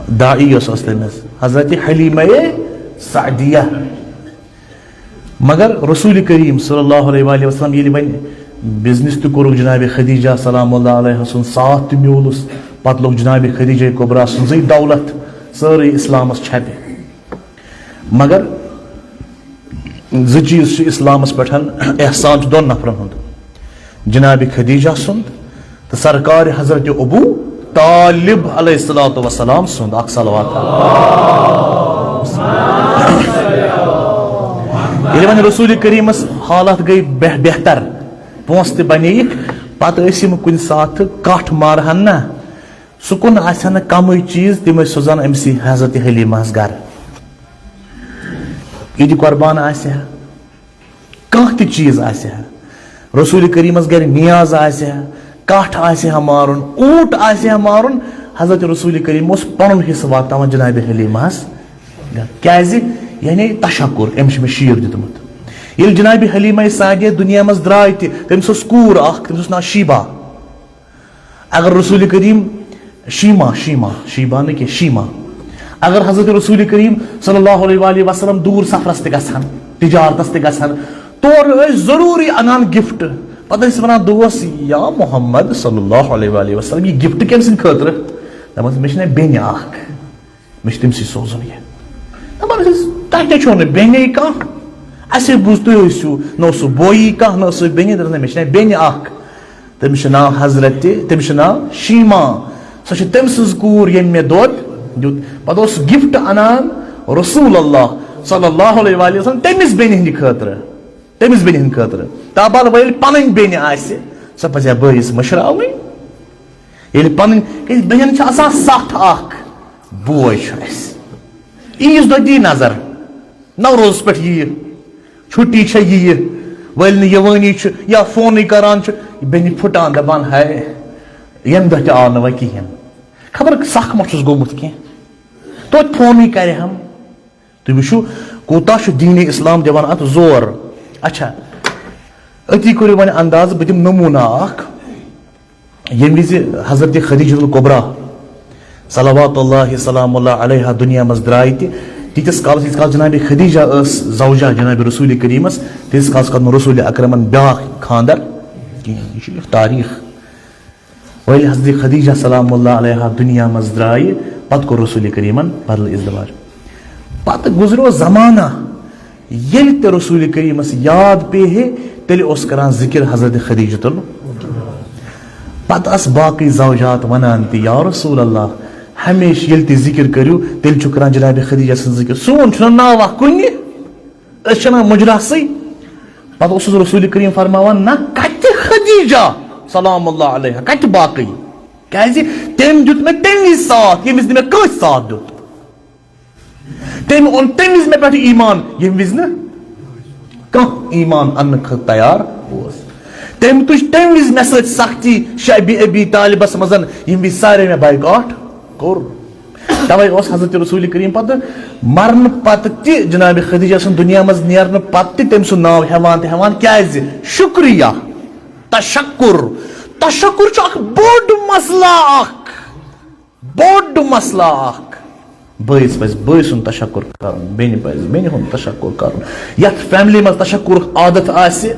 داعی، یۄس ٲس تٔمِس حضرت حلیمہ سعدیہ۔ مگر رسول کریم صلی اللہ علیہ وآلہ وسلم ییٚلہِ وۄنۍ بزنس تہِ کوٚرُکھ، جناب خدیجہ سلام اللہ علیہ سُنٛد ساتھ تہِ میوٗلُس، پتہٕ لوٚگ جناب خدیجہ کبریٰ سٕنٛزٕے دولت سٲرٕے اسلامس چھپہِ۔ مگر زٕ چیٖز چھِ اسلامس پٮ۪ٹھ احسان چھُ دۄن نفرن ہُنٛد، جناب خدیجہ سُنٛد تہٕ سرکار حضرت ابو طالب علیہ الصلوۃ والسلام سُنٛد۔ اکھ صلوات۔ ییٚلہِ وۄنۍ رسول کریمس حالات گٔے بہ-، بہتر، پونٛسہٕ تہِ بنییکھ، پتہٕ ٲسۍ یِم کُنہِ ساتہٕ کٹھ مارہن نہ، سُہ کُن آسہِ ہا نہٕ کمٕے چیٖز، تِم ٲسۍ سوزان أمسٕے حضرت حلیمہس گرٕ۔ عیٖدِ قربان آسہِ ہا، کانٛہہ تہِ چیٖز آسہِ ہا، رسول کریمس گرِ نیاز آسہِ ہا، کٹھ آسہِ ہا مارُن، اوٗنٹ آسہِ ہا مارُن، حضرت رسول کریم اوس پنُن حصہٕ واتناوان جناب حلیمہس گرٕ۔ کیازِ؟ یعنی تشکر، أمِس چھُ مےٚ شیٖر دیُتمُت۔ ییٚلہِ جناب حلیمہ سعدیہ دُنیا منٛز درٛاے تہِ، تٔمِس ٲس کوٗر اکھ، تٔمِس اوس ناو شیبہ۔ اگر رسول کریم، شیما، شیما، شیبا نہٕ کینٛہہ، شیما۔ اگر حضرت رسول کریم صلی اللہ علیہ وآلہ وسلم دوٗر سفرس تہِ گژھن، تجارتس تہِ گژھن، تورٕ ٲسۍ ضروٗری انان گفٹ۔ پتہٕ ٲسۍ ونان دوس، یا محمد صلی اللہ علیہ وآلہ وسلم، یہِ گفٹ کٔمۍ سٕنٛدِ خٲطرٕ؟ دپان ٲسۍ، مےٚ چھِ نہ بیٚنہِ اکھ، مےٚ چھِ تٔمۍ سٕے سوزُن یہِ۔ دپان ٲسۍ، تۄہہِ کیٛاہ چھو نہٕ بیٚنے کانٛہہ؟ اسے بوٗز تُہۍ ٲسِو، نہ اوسُو بویی کانٛہہ، نہ ٲسٕو بیٚنہِ۔ دپان، مےٚ چھِ نہ بیٚنہِ اکھ، تٔمِس چھُ ناو حضرت، تٔمِس چھُ ناو شیما۔ سۄ چھِ تٔمۍ سٕنٛز کوٗر، ییٚمۍ مےٚ دۄد دیُت۔ پتہٕ اوس گفٹ انان رسول اللہ صلی اللہ علیہ وآلہ وسلم تٔمِس بیٚنہِ ہٕنٛدِ خٲطرٕ، تٔمِس بیٚنہِ ہٕنٛدِ خٲطرٕ۔ تابال وۄنۍ ییٚلہِ پنٕنۍ بیٚنہِ آسہِ، سۄ پزِ ہا بٲیِس مٔشراوٕنۍ۔ ییٚلہِ پنٕنۍ، کیٛازِ بیٚنٮ۪ن چھِ آسان ستھ اکھ، بوے چھُ اَسہِ۔ عیٖذ دۄہ دی نظر، نوروزس پٮ۪ٹھ یِیہِ، چھُٹی چھےٚ یِیہِ، وٲلۍ نہٕ یِوٲنی چھُ یا فونٕے کران چھُ، یہِ بیٚنہِ پھُٹان دپان، ہاے، ییٚمہِ دۄہ تہِ آو نہٕ وۄنۍ کِہیٖنۍ، خبر سکھ ما چھُس گوٚمُت کینٛہہ، توتہِ فونٕے کرِ ہم۔ تُہۍ وٕچھِو، کوٗتاہ چھُ دیٖنِ اسلام دِوان اَتھ زور۔ اچھا، أتی کٔرِو وۄنۍ انداز، بہٕ دِمہٕ نموٗنہ اکھ۔ ییٚمہِ وِزِ حضرت خدیجہ الکبریٰ صلوات اللہ سلام اللہ علیہا دُنیا منٛز درٛاے تہِ، تیٖتِس کالس، ییٖتِس کالس جناب خدیجہ ٲس زوجہ جناب رسول کریمس، تیٖتِس کالس کوٚر نہٕ رسول اکرمن بیٛاکھ خانٛدر کِہیٖنۍ۔ یہِ چھُ تاریٖخ۔ وۄنۍ ییٚلہِ حضرت خدیجہ سلام اللہ علیہا دُنیا منٛز درٛایہِ، پتہٕ کوٚر رسول کریمن بدل ازدواج۔ پتہٕ گُزریو زمانہ، ییٚلہِ تہِ رسول کریمس یاد پیٚیہِ ہے، تیٚلہِ اوس کران ذکر حضرت خدیجہ تُل۔ پتہٕ آسہٕ باقٕے زوجات ونان تہِ، یا رسول اللہ، ہمیشہِ ییٚلہِ تہِ ذکر کٔرِو، تیٚلہِ چھُ کران جناب خدیجہ سٕنٛز ذکر۔ سون چھُنہ ناوا کُنہِ۔ أسۍ چھِنہ مُجراسٕے۔ پتہٕ اوسُس رسول کریم فرماوان، نہ، کتہِ خدیجہ سلام اللہ علیہا، کتہِ باقٕے؟ کیازِ؟ تٔمۍ دیُت مےٚ تمہِ وِزِ ساتھ، ییٚمہِ وِزِ نہٕ مےٚ کٲنٛسہِ ساتھ دیُت۔ تٔمۍ اوٚن تمہِ وِزِ مےٚ پٮ۪ٹھ ایمان، ییٚمہِ وِزِ نہٕ کانٛہہ ایمان اننہٕ خٲطرٕ تیار اوس۔ تٔمۍ تُج تمہِ وِزِ مےٚ سۭتۍ سختی شعبِ ابی طالبس منٛز، ییٚمہِ وِزِ سارے مےٚ بایکاٹ کوٚر۔ توے اوس حضرت رسول کریم پتہٕ مرنہٕ پتہٕ تہِ، جناب خدیجہ سُنٛد دُنیا منٛز نیرنہٕ پتہٕ تہِ تٔمۍ سُنٛد ناو ہٮ۪وان تہٕ ہٮ۪وان۔ کیازِ؟ شکریہ، تشکر۔ تشکر چھُ اکھ بوٚڑ مسلہٕ اکھ، بوٚڑ مسلہٕ اکھ۔ بٲیِس پزِ بٲے سُنٛد تشکر کرُن، بیٚنہِ پزِ بیٚنہِ ہُنٛد تشکر کرُن۔ یتھ فیملی منٛز تشکرُک عادت آسہِ،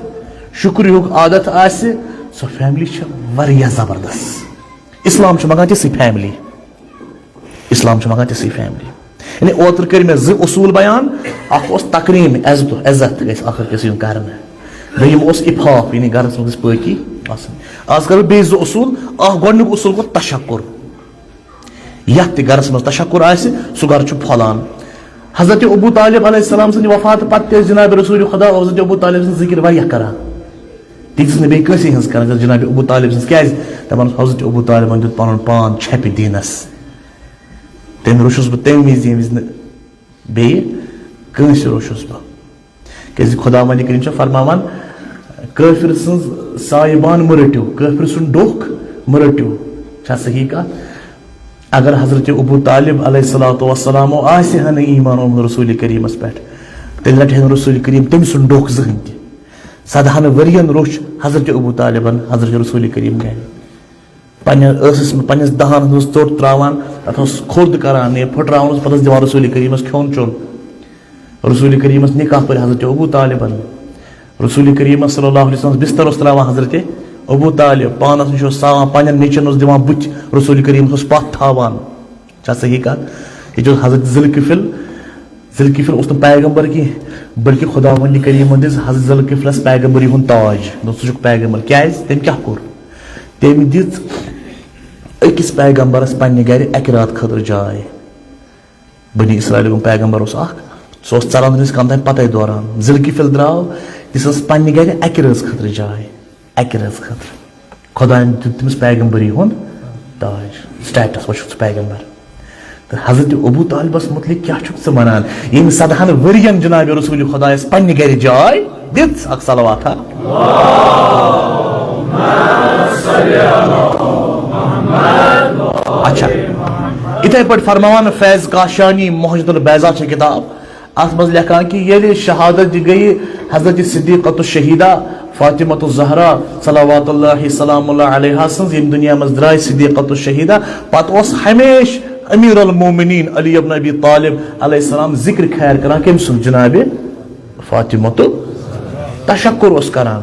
شکریہُک عادت آسہِ، سۄ فیملی چھِ واریاہ زبردست۔ اسلام چھُ منٛگان تِژھٕے فیملی۔ اسلام چھُ منٛگان تِژھٕے فیملی۔ یعنی اوترٕ کٔرۍ مےٚ زٕ اصوٗل بیان، اکھ اوس تکریٖم، عزت، عزت گژھِ آخر کٲنٛسہِ یُن کرنہٕ۔ دوٚیِم اوس افاف، یعنی گرس منٛز گژھِ پٲکی آسٕنۍ۔ آز کرو بیٚیہِ زٕ اصوٗل۔ اکھ گۄڈٕنیُک اصوٗل گوٚو تشکر۔ یتھ تہِ گرس منٛز تشکر آسہِ، سُہ گرٕ چھُ پھۄلان۔ حضرت ابو طالب علیہ السلام سٕنٛدِ وفات پتہٕ تہِ ٲسۍ جناب رسول خدا حضرت ابو طالب سٕنٛز ذکر واریاہ کران۔ تیٖتِس نہٕ بیٚیہِ کٲنٛسے ہٕنٛز کران، جناب ابو طالب سٕنٛز۔ کیازِ؟ دپان اوس، حضرت ابو طالبن دیُت پنُن پان چھپہِ دیٖنس۔ تٔمۍ روٚچھُس بہٕ تَمہِ وِزِ، ییٚمہِ وِزِ نہٕ بیٚیہِ کٲنٛسہِ روٚچھُس بہٕ۔ کیٛازِ خۄداوندِ کریٖم چھُ فرماوان، کٲفِر سٕنٛز سایبان مہٕ رٔٹِو، کٲفِر سُنٛد ڈوٚکھ مہٕ رٔٹِو۔ چھا صحیح کَتھ؟ اگر حضرت ابو طالب علیہ الصلوۃ والسلامو آسہِ ہا نہٕ ایٖمان اوٚنمُت رسول کریٖمَس پٮ۪ٹھ، تیٚلہِ رَٹہِ ہا نہٕ رسول کریٖم تٔمۍ سُنٛد ڈوٚکھ زٕہٕنۍ تہِ۔ سدہن ؤرین روٚچھ حضرت ابو طالبن حضرت رسول کریم گرِ۔ پننہِ ٲسس منٛز، پننِس دہن ہٕنٛز ژوٚٹ تراوان، تتھ اوس کھوٚد کران، یہِ پھٕٹراوان اوس، پتہٕ اوس دِوان رسول کریمس کھیوٚن چیوٚن۔ رسول کریمس نکاح پٔرۍ حضرت ابو طالبن۔ رسول کریم صلی اللہ علیہ وسلم بستر اوس تراوان حضرت ابو طالب، پانس نِش اوس ساوان، پننٮ۪ن نیٚچوٮ۪ن اوس دِوان بُتھِ، رسول کریمس اوس پتھ تھاوان۔ چھا صحیح کتھ؟ یہِ چھُ حضرت ذوالکفل۔ ذوالکفل اوس نہٕ پیغمبر کینٛہہ، بلکہِ خداوند کریمن دِژ حضرت ذوالکفلس پیغمبری ہُنٛد تاج۔ دوٚپُن، ژٕ چھُکھ پیغمبر۔ کیازِ؟ تٔمۍ کیٛاہ کوٚر؟ تٔمۍ دِژ أکِس پیغمبرس پننہِ گرِ اکہِ راتہٕ خٲطرٕ جاے۔ بنی اسرائیلُک پیغمبر اوس اکھ، سُہ اوس ژلان تٔمِس کم تام پتے دوران۔ ذوالکفل درٛاو، دِژٕس پننہِ گرِ اکہِ رٲژ خٲطرٕ جاے۔ اکہِ رٲژ خٲطرٕ۔ خۄدایَن دیُت تٔمِس پیغمبری ہُنٛد تاج، status، وۄنۍ چھُکھ ژٕ پیغمبر۔ تہٕ حضرت ابو طالبس مُتعلق کیٛاہ چھُکھ ژٕ وَنان، ییٚمۍ سدہن ؤرین جناب رسول خۄدایَس پننہِ گرِ جاے دِژ؟ اکھ صلوات ہا۔ اچھا، یِتھے پٲٹھۍ فرماوان فیض کاشانی، موہجت البیضا چھِ کِتاب، اتھ منٛز لیکھان کہِ ییٚلہِ شہادت دِ گٔیہِ حضرت صدیقۃ الشہیدہ فاطمۃ الزہرا صلوات اللہ سلام اللہ علیہا سٕنٛز، ییٚمہِ دُنیا منٛز درٛاے صدیقۃ الشہیدہ، پتہٕ اوس ہمیشہِ امیر المومنین علی ابن ابی طالب علیہ السلام ذکر خیر کران کٔمۍ سُنٛد؟ جناب فاطمۃ۔ تشکر اوس کران۔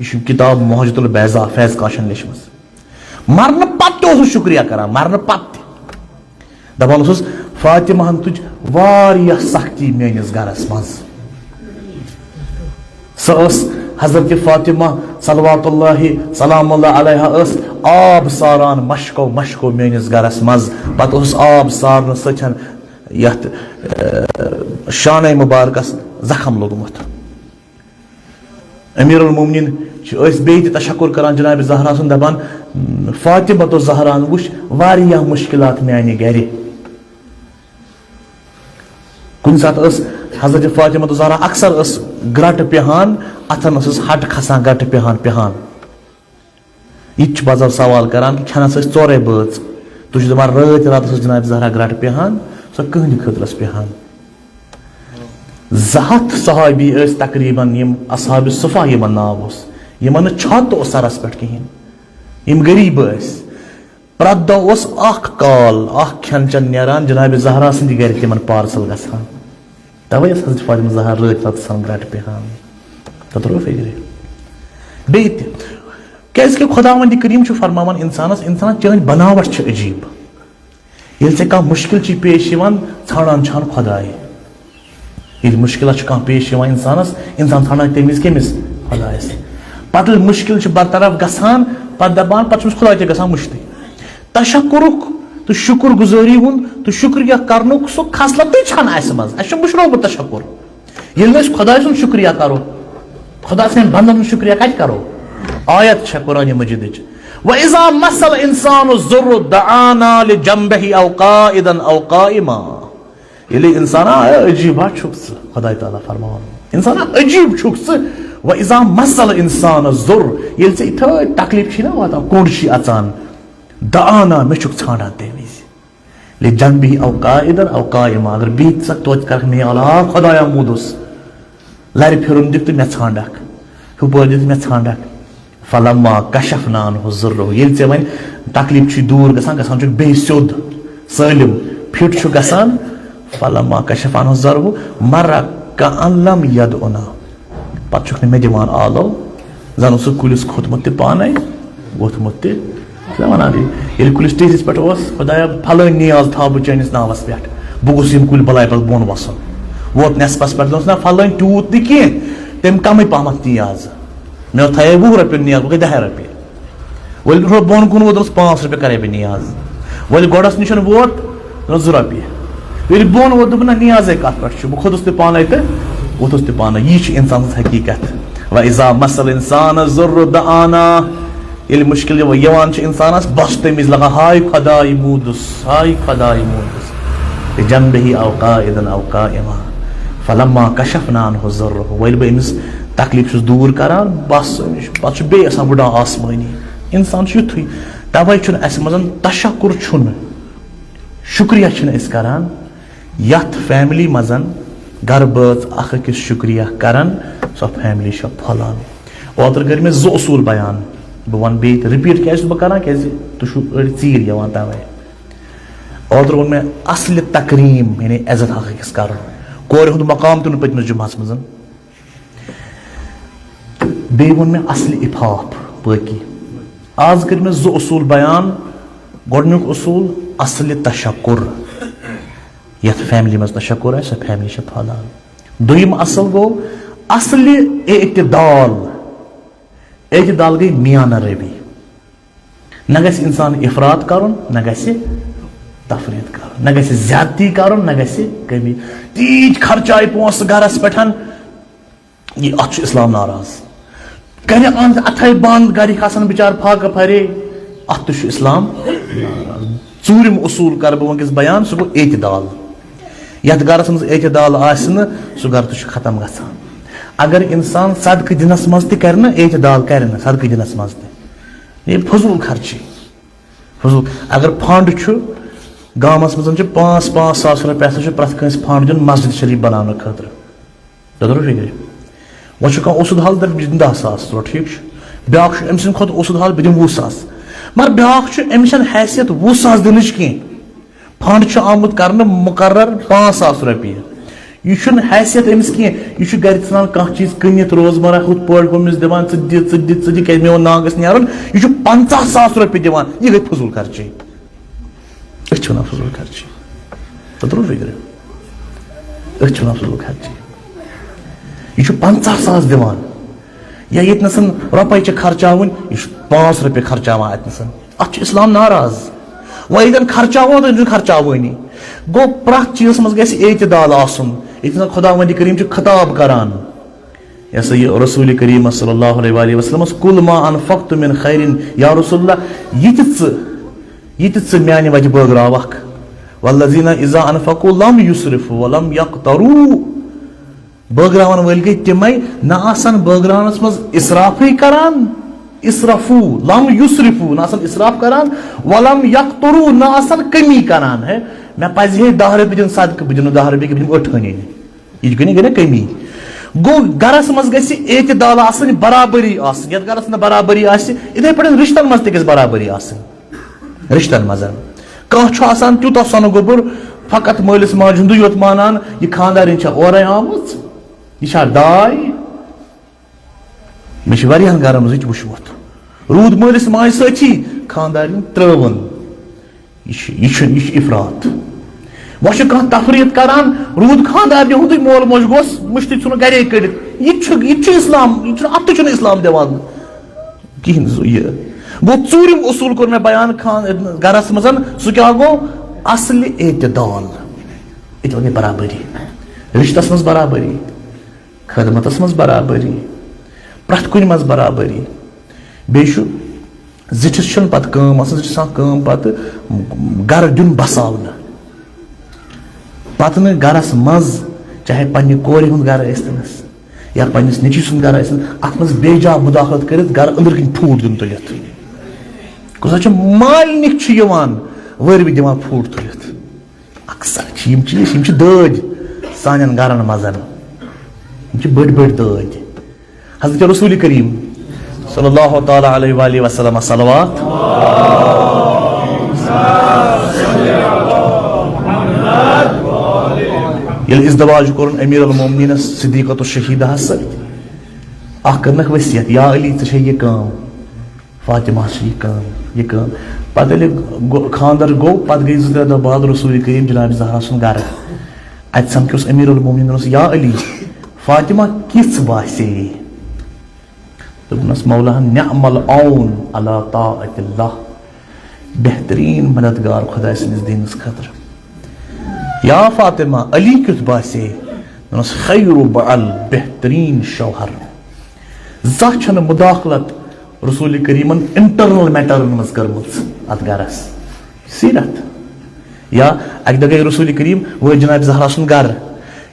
یہِ چھُ کتاب موہجت البیضا فیض کاشن لیچھمٕژ۔ مرنہٕ پتہٕ تہِ اوس سُہ شُکریہ کران، مرنہٕ پتہٕ تہِ۔ دپان اوسُس، فاطمہ ہن تُج واریاہ سختی میٲنِس گرس منٛز۔ سۄ ٲس حضرت فاطمہ صلوات اللہ سلام اللہ علیہا ٲس آب ساران مشکو مشکو میٲنِس گرس منٛز۔ پتہٕ اوس آب سارنہٕ سۭتۍ یتھ، اہ، شانہ مبارکس زخم لوٚگمُت۔ امیر المومنین چھِ ٲسۍ بیٚیہِ تہِ تشکر کران جناب زہرا سُنٛد، دپان، فاطمہ تو زہرا ہن وٕچھ واریاہ مشکلات میانہِ گرِ۔ کُنہِ ساتہٕ ٲس حضرت فاطمہ تو زہرا اکثر ٲس گرٹہٕ پیہان، اتھن ٲسٕس ہٹ کھسان گرٹہٕ پیہان پیہان۔ یہِ تہِ چھُ پزر سوال کران کہِ کھٮ۪نس ٲسۍ ژورے بٲژ۔ تُہۍ چھِو دپان رٲتۍ راتس ٲس جناب زہرا گرٹہٕ پیہان، سۄ کٕہٕنٛدِ خٲطرٕ ٲس پیہان؟ زٕ ہتھ صحابی ٲسۍ تقریباً، یِم اصحاب صفا یِمن ناو اوس، یِمن نہٕ چھت اوس سرس پٮ۪ٹھ کِہیٖنۍ، یِم غریٖب ٲسۍ۔ پرٛٮ۪تھ دۄہ اوس اکھ کال، اکھ کھٮ۪ن چٮ۪ن نیران، جناب زہرا سٕنٛدِ گرِ تِمن پارسل گژھان۔ توے ٲس حضرت فاطمہ زہرا رٲتۍ راتس آسان گرٹہٕ پیہان۔ تتھ روو فکرِ۔ بیٚیہِ تہِ، کیازِ کہِ خداوند کریم چھُ فرماوان انسانس، انسان چٲنۍ بناوٹ چھِ عجیب۔ ییٚلہِ ژےٚ کانٛہہ مُشکِل چھُے پیش یِوان، ژھانٛڈان چھان خۄداے۔ ییٚلہِ مُشکِلات چھُ کانٛہہ پیش یِوان اِنسانَس، اِنسان ژھانٛڈان تَمہِ وِزِ کٔمِس؟ خۄدایَس۔ پَتہٕ ییٚلہِ مُشکِل چھُ برطرف گژھان، پَتہٕ دَپان، پَتہٕ چھُ أمِس خۄداے تہِ گژھان مُشتٕے۔ تشکرُک تہٕ شُکُر گُزٲری ہُنٛد تہٕ شُکریہ کَرنُک سُہ خصلتٕے چھَنہٕ اَسہِ منٛز۔ اَسہِ چھُ مٔشرومُت تشکُر۔ ییٚلہِ نہٕ أسۍ خۄداے سُنٛد شُکریہ کَرو، خۄداے سٕنٛدٮ۪ن بنٛدَن ہُنٛد شُکریہ کَتہِ کَرو؟ آیت چھےٚ قرآنِ مجیدٕچ، "وَإِذَا مَسَّ الْإِنسَانَ الضُّرُّ دَعَانَا لِجَنبِهِ أَوْ قَاعِدًا أَوْ قَائِمًا۔" ییٚلہِ اِنسان، آ، اے عجیٖب ہا چھُکھ ژٕ، خۄداے تعالیٰ فرماوان، اِنسان، آ، عجیٖب چھُکھ ژٕ۔ "وَإِذَا مَسَّ الْإِنسَانَ الضُّرُّ"، ییٚلہِ ژےٚ یِتھٲے تکلیٖف چھِی نا واتان، کوٚنٛڈ چھِی اَژان، "دَعَانَا"، مےٚ چھُکھ ژھانٛڈان تَمہِ وِزِ۔ لِجَنبِهِ أَوْ قَاعِدًا أَوْ قَائِمًا، اگر بِہِتھ ژٕ توتہِ کَرَکھ مےٚ، اللہ خۄدایا موٗدُس، لَرِ پھِرُن دِکھ تہٕ مےٚ ژھانٛڈَکھ، ہُپٲرۍ دِکھ مےٚ ژھانٛڈَکھ۔ فَلَمَّا كَشَفْنَا عَنْهُ ضُرَّهُ، ییٚلہِ ژےٚ وۄنۍ تکلیٖف چھُے دوٗر گژھان، گژھان چھُکھ بیٚیہِ سیوٚد، سٲلِم فِٹ چھُ گژھان، فَلَمَّا كَشَفْنَا عَنْهُ ضُرَّهُ مَرَّ كَأَنْ لَمْ يَدْعُنَا، پَتہٕ چھُکھ نہٕ مےٚ دِوان آلو، زَن اوسُکھ کُلِس کھوٚتمُت تہِ پانَے، ووٚتھمُت تہِ۔ چھُنہ وَنان یہِ؟ ییٚلہِ کُلِس ٹیٚہرِس پٮ۪ٹھ اوس، "خۄدایا، پھلٲنۍ نیاز تھاو بہٕ چٲنِس ناوَس پٮ۪ٹھ، بہٕ گوٚژھ یِم کُلۍ بَلاے پَتہٕ بۄن وَسُن۔" ووت نٮ۪صفَس پٮ۪ٹھ، دوٚپنَس، "نہ، پھلٲنۍ تیوٗت نہٕ کینٛہہ، تٔمۍ کَمٕے پَہمَتھ نیاز۔ مےٚ تھایے وُہ رۄپیہِ نیاز، بہٕ گٔے دَہے رۄپیہِ۔" وۄنۍ ییٚلہِ تھوڑا بۄن کُن ووت، دوٚپنَس، "پانٛژھ رۄپیہِ کَرے بہٕ نیاز۔" وۄنۍ گۄڈَس نِش ووت، دوٚپنَس، "زٕ رۄپیہِ۔" ییٚلہِ بۄن ووت، دوٚپُن، "نہ، نیازے کَتھ پٮ۪ٹھ چھُ؟ بہٕ کھوٚتُس تہِ پانَے تہٕ ووٚتھُس تہِ پانَے۔" یی چھِ اِنسان سٕنٛز حقیٖقت۔ "وَإِذَا مَسَّ الْإِنسَانَ الضُّرُّ دَعَانَا۔" ییٚلہِ مُشکِل یِوان چھُ اِنسانَس، بَس تَمہِ وِزِ لَگان، ہاے خۄداے موٗدُس، ہاے خۄداے موٗدُس۔ بِجَنبِهِ أَوْ قَاعِدًا أَوْ قَائِمًا، فَلَمَّا كَشَفْنَا عَنْهُ ضُرَّهُ، وۄنۍ ییٚلہِ بہٕ أمِس تکلیٖف چھُس دوٗر کران، بَس أمِس چھُ، پَتہٕ چھُ بیٚیہِ آسان وٕڈان آسمٲنی۔ اِنسان چھُ یُتھُے، تَوَے چھُنہٕ اَسہِ منٛز تشکر چھُنہٕ، شُکریہ چھِنہٕ أسۍ کران۔ یَتھ فیملی منٛز گَرٕ بٲژ اَکھ أکِس شُکریہ کران، سۄ فیملی چھےٚ پھۄلان۔ اوترٕ کٔرۍ مےٚ زٕ اصوٗل بیان، بہٕ وَنہٕ بیٚیہِ تہِ، رِپیٖٹ کیٛازِ چھُس بہٕ کران؟ کیٛازِ تُہۍ چھِو أڑۍ ژیٖرۍ یِوان تَوَے۔ اوترٕ ووٚن مےٚ اصلِ تکریٖم، یعنی عزت اَکھ أکِس کرُن۔ کورِ ہُنٛد مقام تہِ نہٕ پٔتمِس جُمعَس منٛز۔ تہٕ بیٚیہِ ووٚن مےٚ اصلِ عفاف باقی۔ آز کٔرۍ مےٚ زٕ اصوٗل بیان۔ گۄڈٕنیُک اصوٗل، اصلِ تشکر۔ یَتھ فیملی منٛز تشکر آسہِ، سۄ فیملی چھےٚ پھۄلان۔ دوٚیِم اصل گوٚو اصلِ اعتدال۔ اعتدال گٔے میانہ روی۔ نہ گژھِ اِنسان افراط کرُن، نہ گژھِ تفریٖط کرُن، نہ گژھِ زیادتی کرُن، نہ گژھِ کمی۔ تیٖتۍ خرچایہِ پونٛسہٕ گرس پٮ۪ٹھ، یہِ، اتھ چھُ اسلام ناراض۔ کرِ اَنٛد اتھے بنٛد، گرِکۍ آسن بِچار فاقہٕ پھرے، اتھ تہِ چھُ اسلام ناراض۔ ژوٗرِم اصوٗل کرٕ بہٕ وٕنکیٚس بیان، سُہ گوٚو اعتدال۔ یتھ گرس منٛز اعتدال آسہِ نہٕ، سُہ گرٕ تہِ چھُ ختم گژھان۔ اگر انسان صدقہٕ دِنس منٛز تہِ کرِ نہٕ اعتدال، کرِ نہٕ صدقہٕ دِنس منٛز تہِ، یہِ فضوٗل خرچی۔ فضوٗل۔ اگر فنڈ چھُ، گامس منٛز چھِ پانٛژھ، پانٛژھ ساس رۄپیہِ ہسا چھُ پرٛٮ۪تھ کٲنٛسہِ فنڈ دیُن مسجد شریف بناونہٕ خٲطرٕ۔ تۄہہِ توٚرُو فِکرِ؟ وۄنۍ چھُ کانٛہہ اوسُد حال دَپہِ، بہٕ دِمہٕ دَہ ساس، ژٕ رَٹ، ٹھیٖک چھُ۔ بیٛاکھ چھُ أمۍ سٕنٛدِ کھۄتہٕ اوسُد حال، بہٕ دِمہٕ وُہ ساس۔ مگر بیٛاکھ چھُ، أمِس چھَنہٕ حیثیت وُہ ساس دِنٕچ کینٛہہ۔ فنڈ چھُ آمُت کرنہٕ مُقرر پانٛژھ ساس رۄپیہِ۔ یہِ چھُنہٕ حیثیت أمِس کینٛہہ۔ یہِ چھُ گرِ ژھٕنان کانٛہہ چیٖز کٕنِتھ روزمرہ، ہُتھ پٲٹھۍ ہُمِس دِوان، "ژٕ دِ، ژٕ دِ، ژٕ دِ، کیٛازِ مےٚ ووٚن ناو گژھِ نیرُن۔" یہِ چھُ پنٛژاہ ساس رۄپیہِ دِوان۔ یہِ گٔے فضوٗل خرچی۔ أسۍ چھِ وَنان فضوٗل خرچی۔ تۄہہِ توٚرُو فِکرِ؟ أسۍ چھِ وَنان فضوٗل خرچی۔ یہِ چھُ پنٛژاہ ساس دِوان۔ یا ییٚتہِ نَسَن رۄپَے چھِ خرچاوٕنۍ، یہِ چھُ پانٛژھ رۄپیہِ خرچاوان اَتہِ نَسَن۔ اَتھ چھُ اِسلام ناراض۔ وۄنۍ ییٚتٮ۪ن خرچاوُن، تَتٮ۪ن چھُنہٕ خرچاوٲنی۔ گوٚو، پرٛٮ۪تھ چیٖزَس منٛز گژھِ اعتدال آسُن۔ ییٚتہِ نَسَن خۄداوندِ کریٖم چھُ خطاب کران۔ یہِ ہسا یہِ رسول کریم صلی اللہ علیہ وآلہ وسلمس، "کل ما انفقت من خیر"، یا رسول اللہ، یہِ تہِ ژٕ، یہِ تہِ ژٕ میانہِ وجہ بٲگراوکھ۔ "والذین اذا انفقوا لم یسرفوا ولم یقتروا"، بٲگراون وٲلۍ گٔے تِمے، نہ آسن بٲگراونس منٛز اسرافٕے کران، اسرفو، لم یسرفو، نہ آسن اسراف کران، ولم یقترو، نہ آسن کمی کران۔ ہے، مےٚ پزِ ہے دہ رۄپیہِ دِنۍ صدقہٕ، بہٕ دِمہٕ نہٕ دہ رۄپیہِ کینٛہہ، بہٕ دِمہٕ ٲٹھٲنی۔ یہِ چھِ گٔے نہ، گٔے نہ کمی۔ گوٚو، گرس منٛز گژھِ اعتدال آسٕنۍ، برابری آسٕنۍ۔ یتھ گرس منٛز برابری آسہِ، یِتھے پٲٹھۍ رشتن منٛز تہِ گژھِ برابری آسٕنۍ۔ رشتن منٛز کانٛہہ چھُ آسان تیوٗتاہ سۄنہٕ گوٚبُر، فقط مٲلِس ماجہِ ہُنٛدُے یوت مانان، یہِ خانٛدارِنۍ چھےٚ اورے آمٕژ، یہِ چھا داے؟ مےٚ چھِ واریاہن گرن منٛز یہِ تہِ وٕچھمُت۔ روٗد مٲلِس ماجہِ سۭتی، خانٛدارِنۍ ترٲوٕن۔ یہِ چھُ، یہِ چھُ، یہِ چھُ افراط۔ وۄنۍ چھُ کانٛہہ تفریٖط کران، روٗد خانٛدارنہِ ہُنٛدُے مول موج گوٚژھ مٔشتٕے ژھُنُن گرے کٔڑِتھ۔ یہِ تہِ چھُ، یہِ تہِ چھُ اسلام، یہِ چھُنہٕ، اَتھ تہِ چھُنہٕ اسلام دِوان کِہیٖنۍ۔ زُ-، یہِ گوٚو ژوٗرِم اصوٗل کوٚر مےٚ بیان خان-، گرس منٛز۔ سُہ کیٛاہ گوٚو؟ اصلِ اعتدال۔ اعتدال گٔے برابری، رشتس منٛز برابری، خدمتس منٛز برابری، پرٛٮ۪تھ کُنہِ منٛز برابری۔ بیٚیہِ چھُ زِٹھِس چھُنہٕ پتہٕ کٲم آسان، زِٹھِس آسان کٲم پتہٕ گرٕ دیُن بساونہٕ۔ پتہٕ نہٕ گرس منٛز، چاہے پننہِ کورِ ہُنٛد گرٕ ٲسۍتنس یا پننِس نیٚچوۍ سُنٛد گرٕ ٲسۍتن، اتھ منٛز بے جا مداخلت کٔرِتھ گرٕ أنٛدرٕ کِنۍ پھوٗٹ دیُن تُلِتھ۔ کُنہِ ساتہٕ چھُ مالنِک چھُ یِوان، وٲرۍوِ دِوان پھوٗٹ تُلِتھ۔ اکثر چھِ یِم چیٖز، یِم چھِ دٲدۍ سانٮ۪ن گرن منٛز۔ یِم چھِ بٔڑۍ بٔڑۍ دٲدۍ۔ حضرت رسول کریم صلی اللہ تعالیٰ علیہ وآلہ وسلم صلوات۔ ییٚلہِ ازدواج کوٚرُن امیر المومنینس صدیقۃ الشہیدہس سۭتۍ، اکھ کٔرنکھ وصیت، یا علی، ژےٚ چھے یہِ کٲم۔ فاطمہ چھِ یہِ کٲم، یہِ کٲم۔ پتہٕ ییٚلہِ گو-، خانٛدر گوٚو، پتہٕ گٔے زٕ ترٛےٚ دۄہ بعد رسول کریم جناب زہرا سُنٛد گرٕ۔ اتہِ سمکھیوس امیر المومنین، دوٚپنس، یا علی، فاطمہ کِژھ باسے؟ دوٚپنس، مولاہن، نعم العون علی طاعت اللہ، بہترین مددگار خداے سٕنٛدِس دیٖنس خٲطرٕ۔ یا فاطمہ، علی کیُتھ باسے؟ دوٚپنس، خیر بعل، بہترین شوہر۔ زانٛہہ چھنہٕ مداخلت رسول کریمن انٹرنل میٹرن منٛز کٔرمٕژ اتھ گرس سیرت۔ یا اکہِ دۄہ گٔے رسول کریم وٲتۍ جناب زہرا سُنٛد گرٕ۔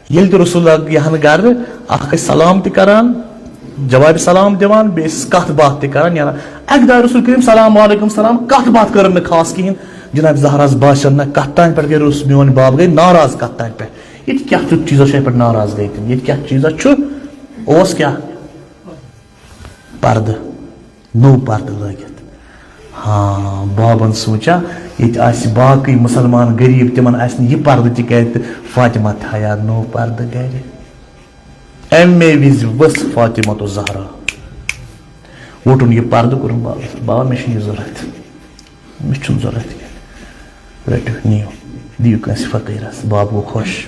ییٚلہِ تہِ رسول اللہ یِہن گرٕ، اکھ ٲسۍ سلام تہِ کران، جواب سلام دِوان، بیٚیہِ ٲسۍ کتھ باتھ تہِ کران، نیران۔ اکہِ دۄہ رسول کریم سلام علیکم سلام، کتھ باتھ کٔرٕن نہٕ خاص کِہینۍ۔ جناب زہراہس باسیو نہ، کتھ تانۍ پٮ۪ٹھ گٔے رُس، میون باب گٔے ناراض کتھ تانۍ پٮ۪ٹھ۔ ییٚتہِ کیٛاہ تیُتھ چیٖزا چھُ یِتھ پٲٹھۍ ناراض گٔے تِم؟ ییٚتہِ کیٛاہ چیٖزا چھُ؟ اوس کیٛاہ؟ پردٕ، نوٚو پردٕ لٲگِتھ۔ ہاں، بابن سوٗنٛچا، ییٚتہِ آسہِ باقٕے مُسلمان غریٖب، تِمن آسہِ نہٕ یہِ پردٕ تہِ کیٛازِ تہٕ فاطمہ تھایہِ ہا نوٚو پردٕ گرِ۔ اَمے وِزِ ؤژھ فاطمہ تو زہرا، ووٚٹُن یہِ پردٕ، کوٚرُن بابس، "بابا، مےٚ چھُنہٕ یہِ ضوٚرتھ، مےٚ چھُنہٕ ضوٚرتھ یہِ، رٔٹِو، نِیِو، دِیِو کٲنٛسہِ فقیٖرس۔" باب گوٚو خۄش۔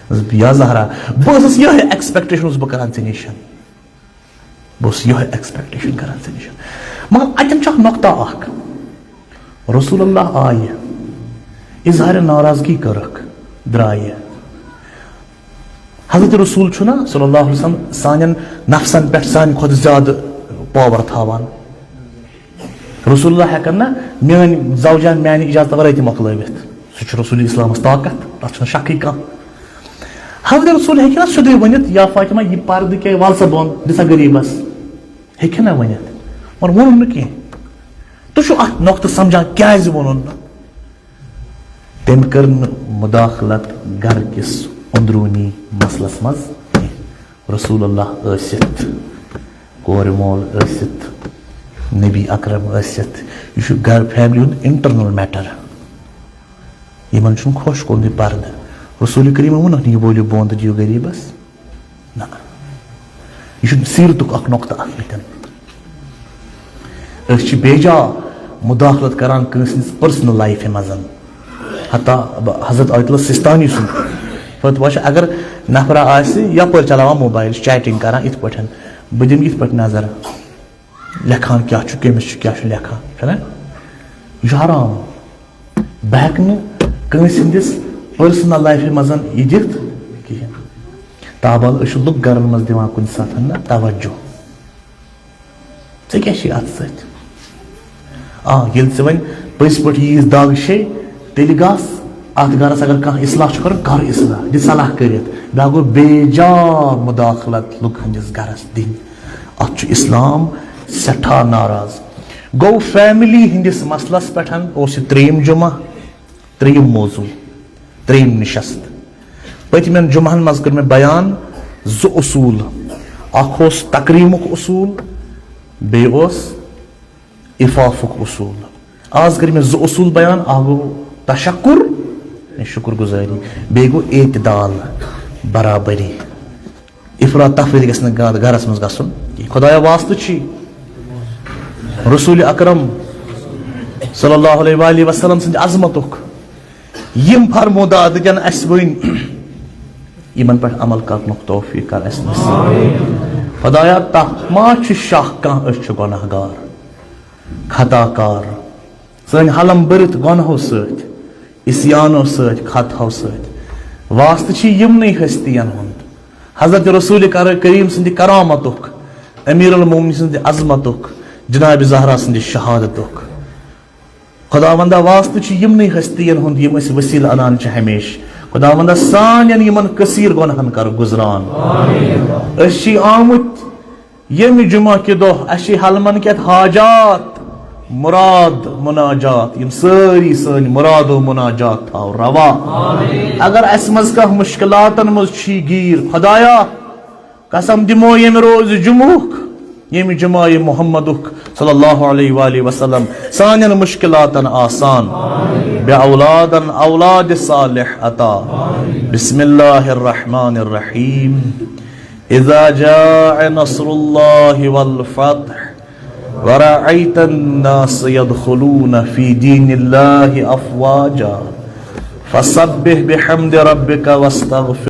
دوٚپُس، "یا زہرا، بہٕ ٲسٕس یِہوٚے ایکسپیکٹیشن اوسُس بہٕ کران ژےٚ نِش، بہٕ اوسُس یِہوٚے ایکسپیکٹیشن کران ژےٚ نِش، مگر اتٮ۪ن چھُ اکھ نۄقطہ اکھ۔" رسول اللہ آیہِ، اظہار ناراضگی کٔرٕکھ، درٛایہِ۔ حضرت رسول چھُ نا صلی اللہ علیہ وسلم سانٮ۪ن نفسن پٮ۪ٹھ سانہِ کھۄتہٕ زیادٕ پاور تھاوان۔ رسول اللہ ہٮ۪کن نا میٲنۍ زوجہ میانہِ اجازتہٕ ورٲے تہِ مۄکلٲوِتھ۔ سُہ چھُ رسول اسلامس طاقت، تتھ چھُنہٕ شکٕے کانٛہہ۔ حضرت رسول ہیٚکہِ نا سیوٚدُے ؤنِتھ، "یا فاطمہ، یہِ پردٕ کیٛاہ، ول سا بۄن، دِ سا غریٖبس۔" ہیٚکہِ نا ؤنِتھ، مگر ووٚنُن نہٕ کینٛہہ۔ تُہۍ چھِو اتھ نۄقطہٕ سمجھان کیٛازِ ووٚنُن نہٕ؟ تٔمۍ کٔر نہٕ مداخلت گرٕ کِس اندروٗنی مسلس منٛز کینٛہہ۔ رسول اللہ ٲسِتھ، کورِ مول ٲسِتھ، نبی اکرم ٲسِتھ، یہِ چھُ گرٕ فیملی ہُنٛد انٹرنل میٹر۔ یِمن چھُنہٕ خۄش کوٚرمُت یہِ پردٕ۔ رسول کریٖمن ووٚنُکھ نہٕ، "یہِ بولِو بۄن تہٕ دِیِو غریٖبس۔" نہ، یہِ چھُ سیٖرتُک اکھ نۄقطہٕ اکھ ییٚتٮ۪ن۔ أسۍ چھِ بے جا مداخلت کران کٲنٛسہِ ہٕنٛز پرسنل لایفہِ منٛز۔ حتیٰ حضرت آیت اللہ سستانی سُنٛد فتویٰ چھُ، اگر نفرا آسہِ یپٲرۍ چلاوان موبایل، چیٹنگ کران یِتھ پٲٹھۍ، بہٕ دِمہٕ یِتھ پٲٹھۍ نظر۔ لیکھان کیٛاہ چھُ، کٔمِس چھُ، کیٛاہ چھُ لیکھان، چھُنہ؟ یہِ چھُ حرام۔ بہٕ ہٮ۪کہٕ نہٕ کٲنٛسہِ ہٕنٛدِس پٔرسنل لایفہِ منٛز یہِ دِتھ کِہیٖنۍ۔ تابال، أسۍ چھِ لُکھ گرن منٛز دِوان کُنہِ ساتہٕ نہ توجہ۔ ژےٚ کیٛاہ چھُے اَتھ سۭتۍ؟ آ، ییٚلہِ ژےٚ وۄنۍ پٔزۍ پٲٹھۍ ییٖژ دگ چھے، تیٚلہِ گژھ اَتھ گرس، اگر کانٛہہ اصلاح چھُ کرُن، کر اصلاح، دِ صلاح کٔرِتھ۔ بیٛاکھ گوٚو بے جا مداخلت لُکہٕ ہٕنٛدِس گرس دِنۍ۔ اتھ چھُ اسلام سٮ۪ٹھاہ ناراض۔ گوٚو فیملی ہٕنٛدِس مسلس پٮ۪ٹھ اوس یہِ ترٛیٚیِم جمعہ، ترٛیٚیِم موضوع، ترٛیٚیِم نشست۔ پٔتمٮ۪ن جمعن منٛز کٔر مےٚ بیان زٕ اصوٗل، اکھ اوس تکریٖمُک اصوٗل، بیٚیہِ اوس عفافُک اصوٗل۔ آز کٔرۍ مےٚ زٕ اصوٗل بیان، اکھ گوٚو تشکر، یعنی شُکر گُزٲری، بیٚیہِ گوٚو اعتدال، برابری۔ افراط تفریط گژھِ نہٕ گا-، گرس منٛز گژھُن کینٛہہ۔ خدایا واسطہٕ چھی رسول اکرم صلی اللہ علیہ وآلہ وسلم سٕنٛدِ عظمتُک یِم فرمودات دِتن اَسہِ وٕنۍ، یِمن پٮ۪ٹھ عمل کرنُک توفیق کر اَسہِ نصیب۔ خدایا، تَتھ ما چھُ شک کانٛہہ، أسۍ چھِ گۄناہ گار، خطا کار، سٲنۍ حلم بٔرِتھ گۄنہو سۭتۍ، عصیانو سۭتۍ، خطہو سۭتۍ۔ واسطہٕ چھِ یِمنٕے ہستین ہُنٛد، حضرت رسول کر-، کریم سٕنٛدِ کرامتُک، امیر المومنین سٕنٛدِ عظمتُک، جناب زہرا سٕنٛدِ شہادتُک۔ خداوندا، واسطہٕ چھُ یِمنٕے ہستین ہُنٛد، یِم أسۍ وسیلہٕ انان چھِ ہمیشہٕ۔ خداوندا، سانٮ۪ن یِمن کثیر گۄنہن کر گُزران۔ أسۍ چھِ آمٕتۍ ییٚمہِ جمعہ کہِ دۄہ، اَسہِ چھِ حلمن کٮ۪تھ حاجات، مراد، مناجات، یِم سٲری سٲنۍ مراد و مناجات تھاو روا۔ اگر اَسہِ منٛز کانٛہہ مشکلاتن منٛز چھی گیٖر، خدایا، قسم دِمو ییٚمہِ روزِ جمعُک، ییٚمہِ جمعہ محمدُک صلی اللہ علیہ وآلہ وسلم سانٮ۪ن مشکلاتن آسان، بے اولادن اولاد صالح عطا۔ بسم اللہ الرحمن الرحیم۔ اذا جاء نصر الله والفتح ورأيت الناس يدخلون في دين الله أفواجا فسبح بحمد ربك واستغفر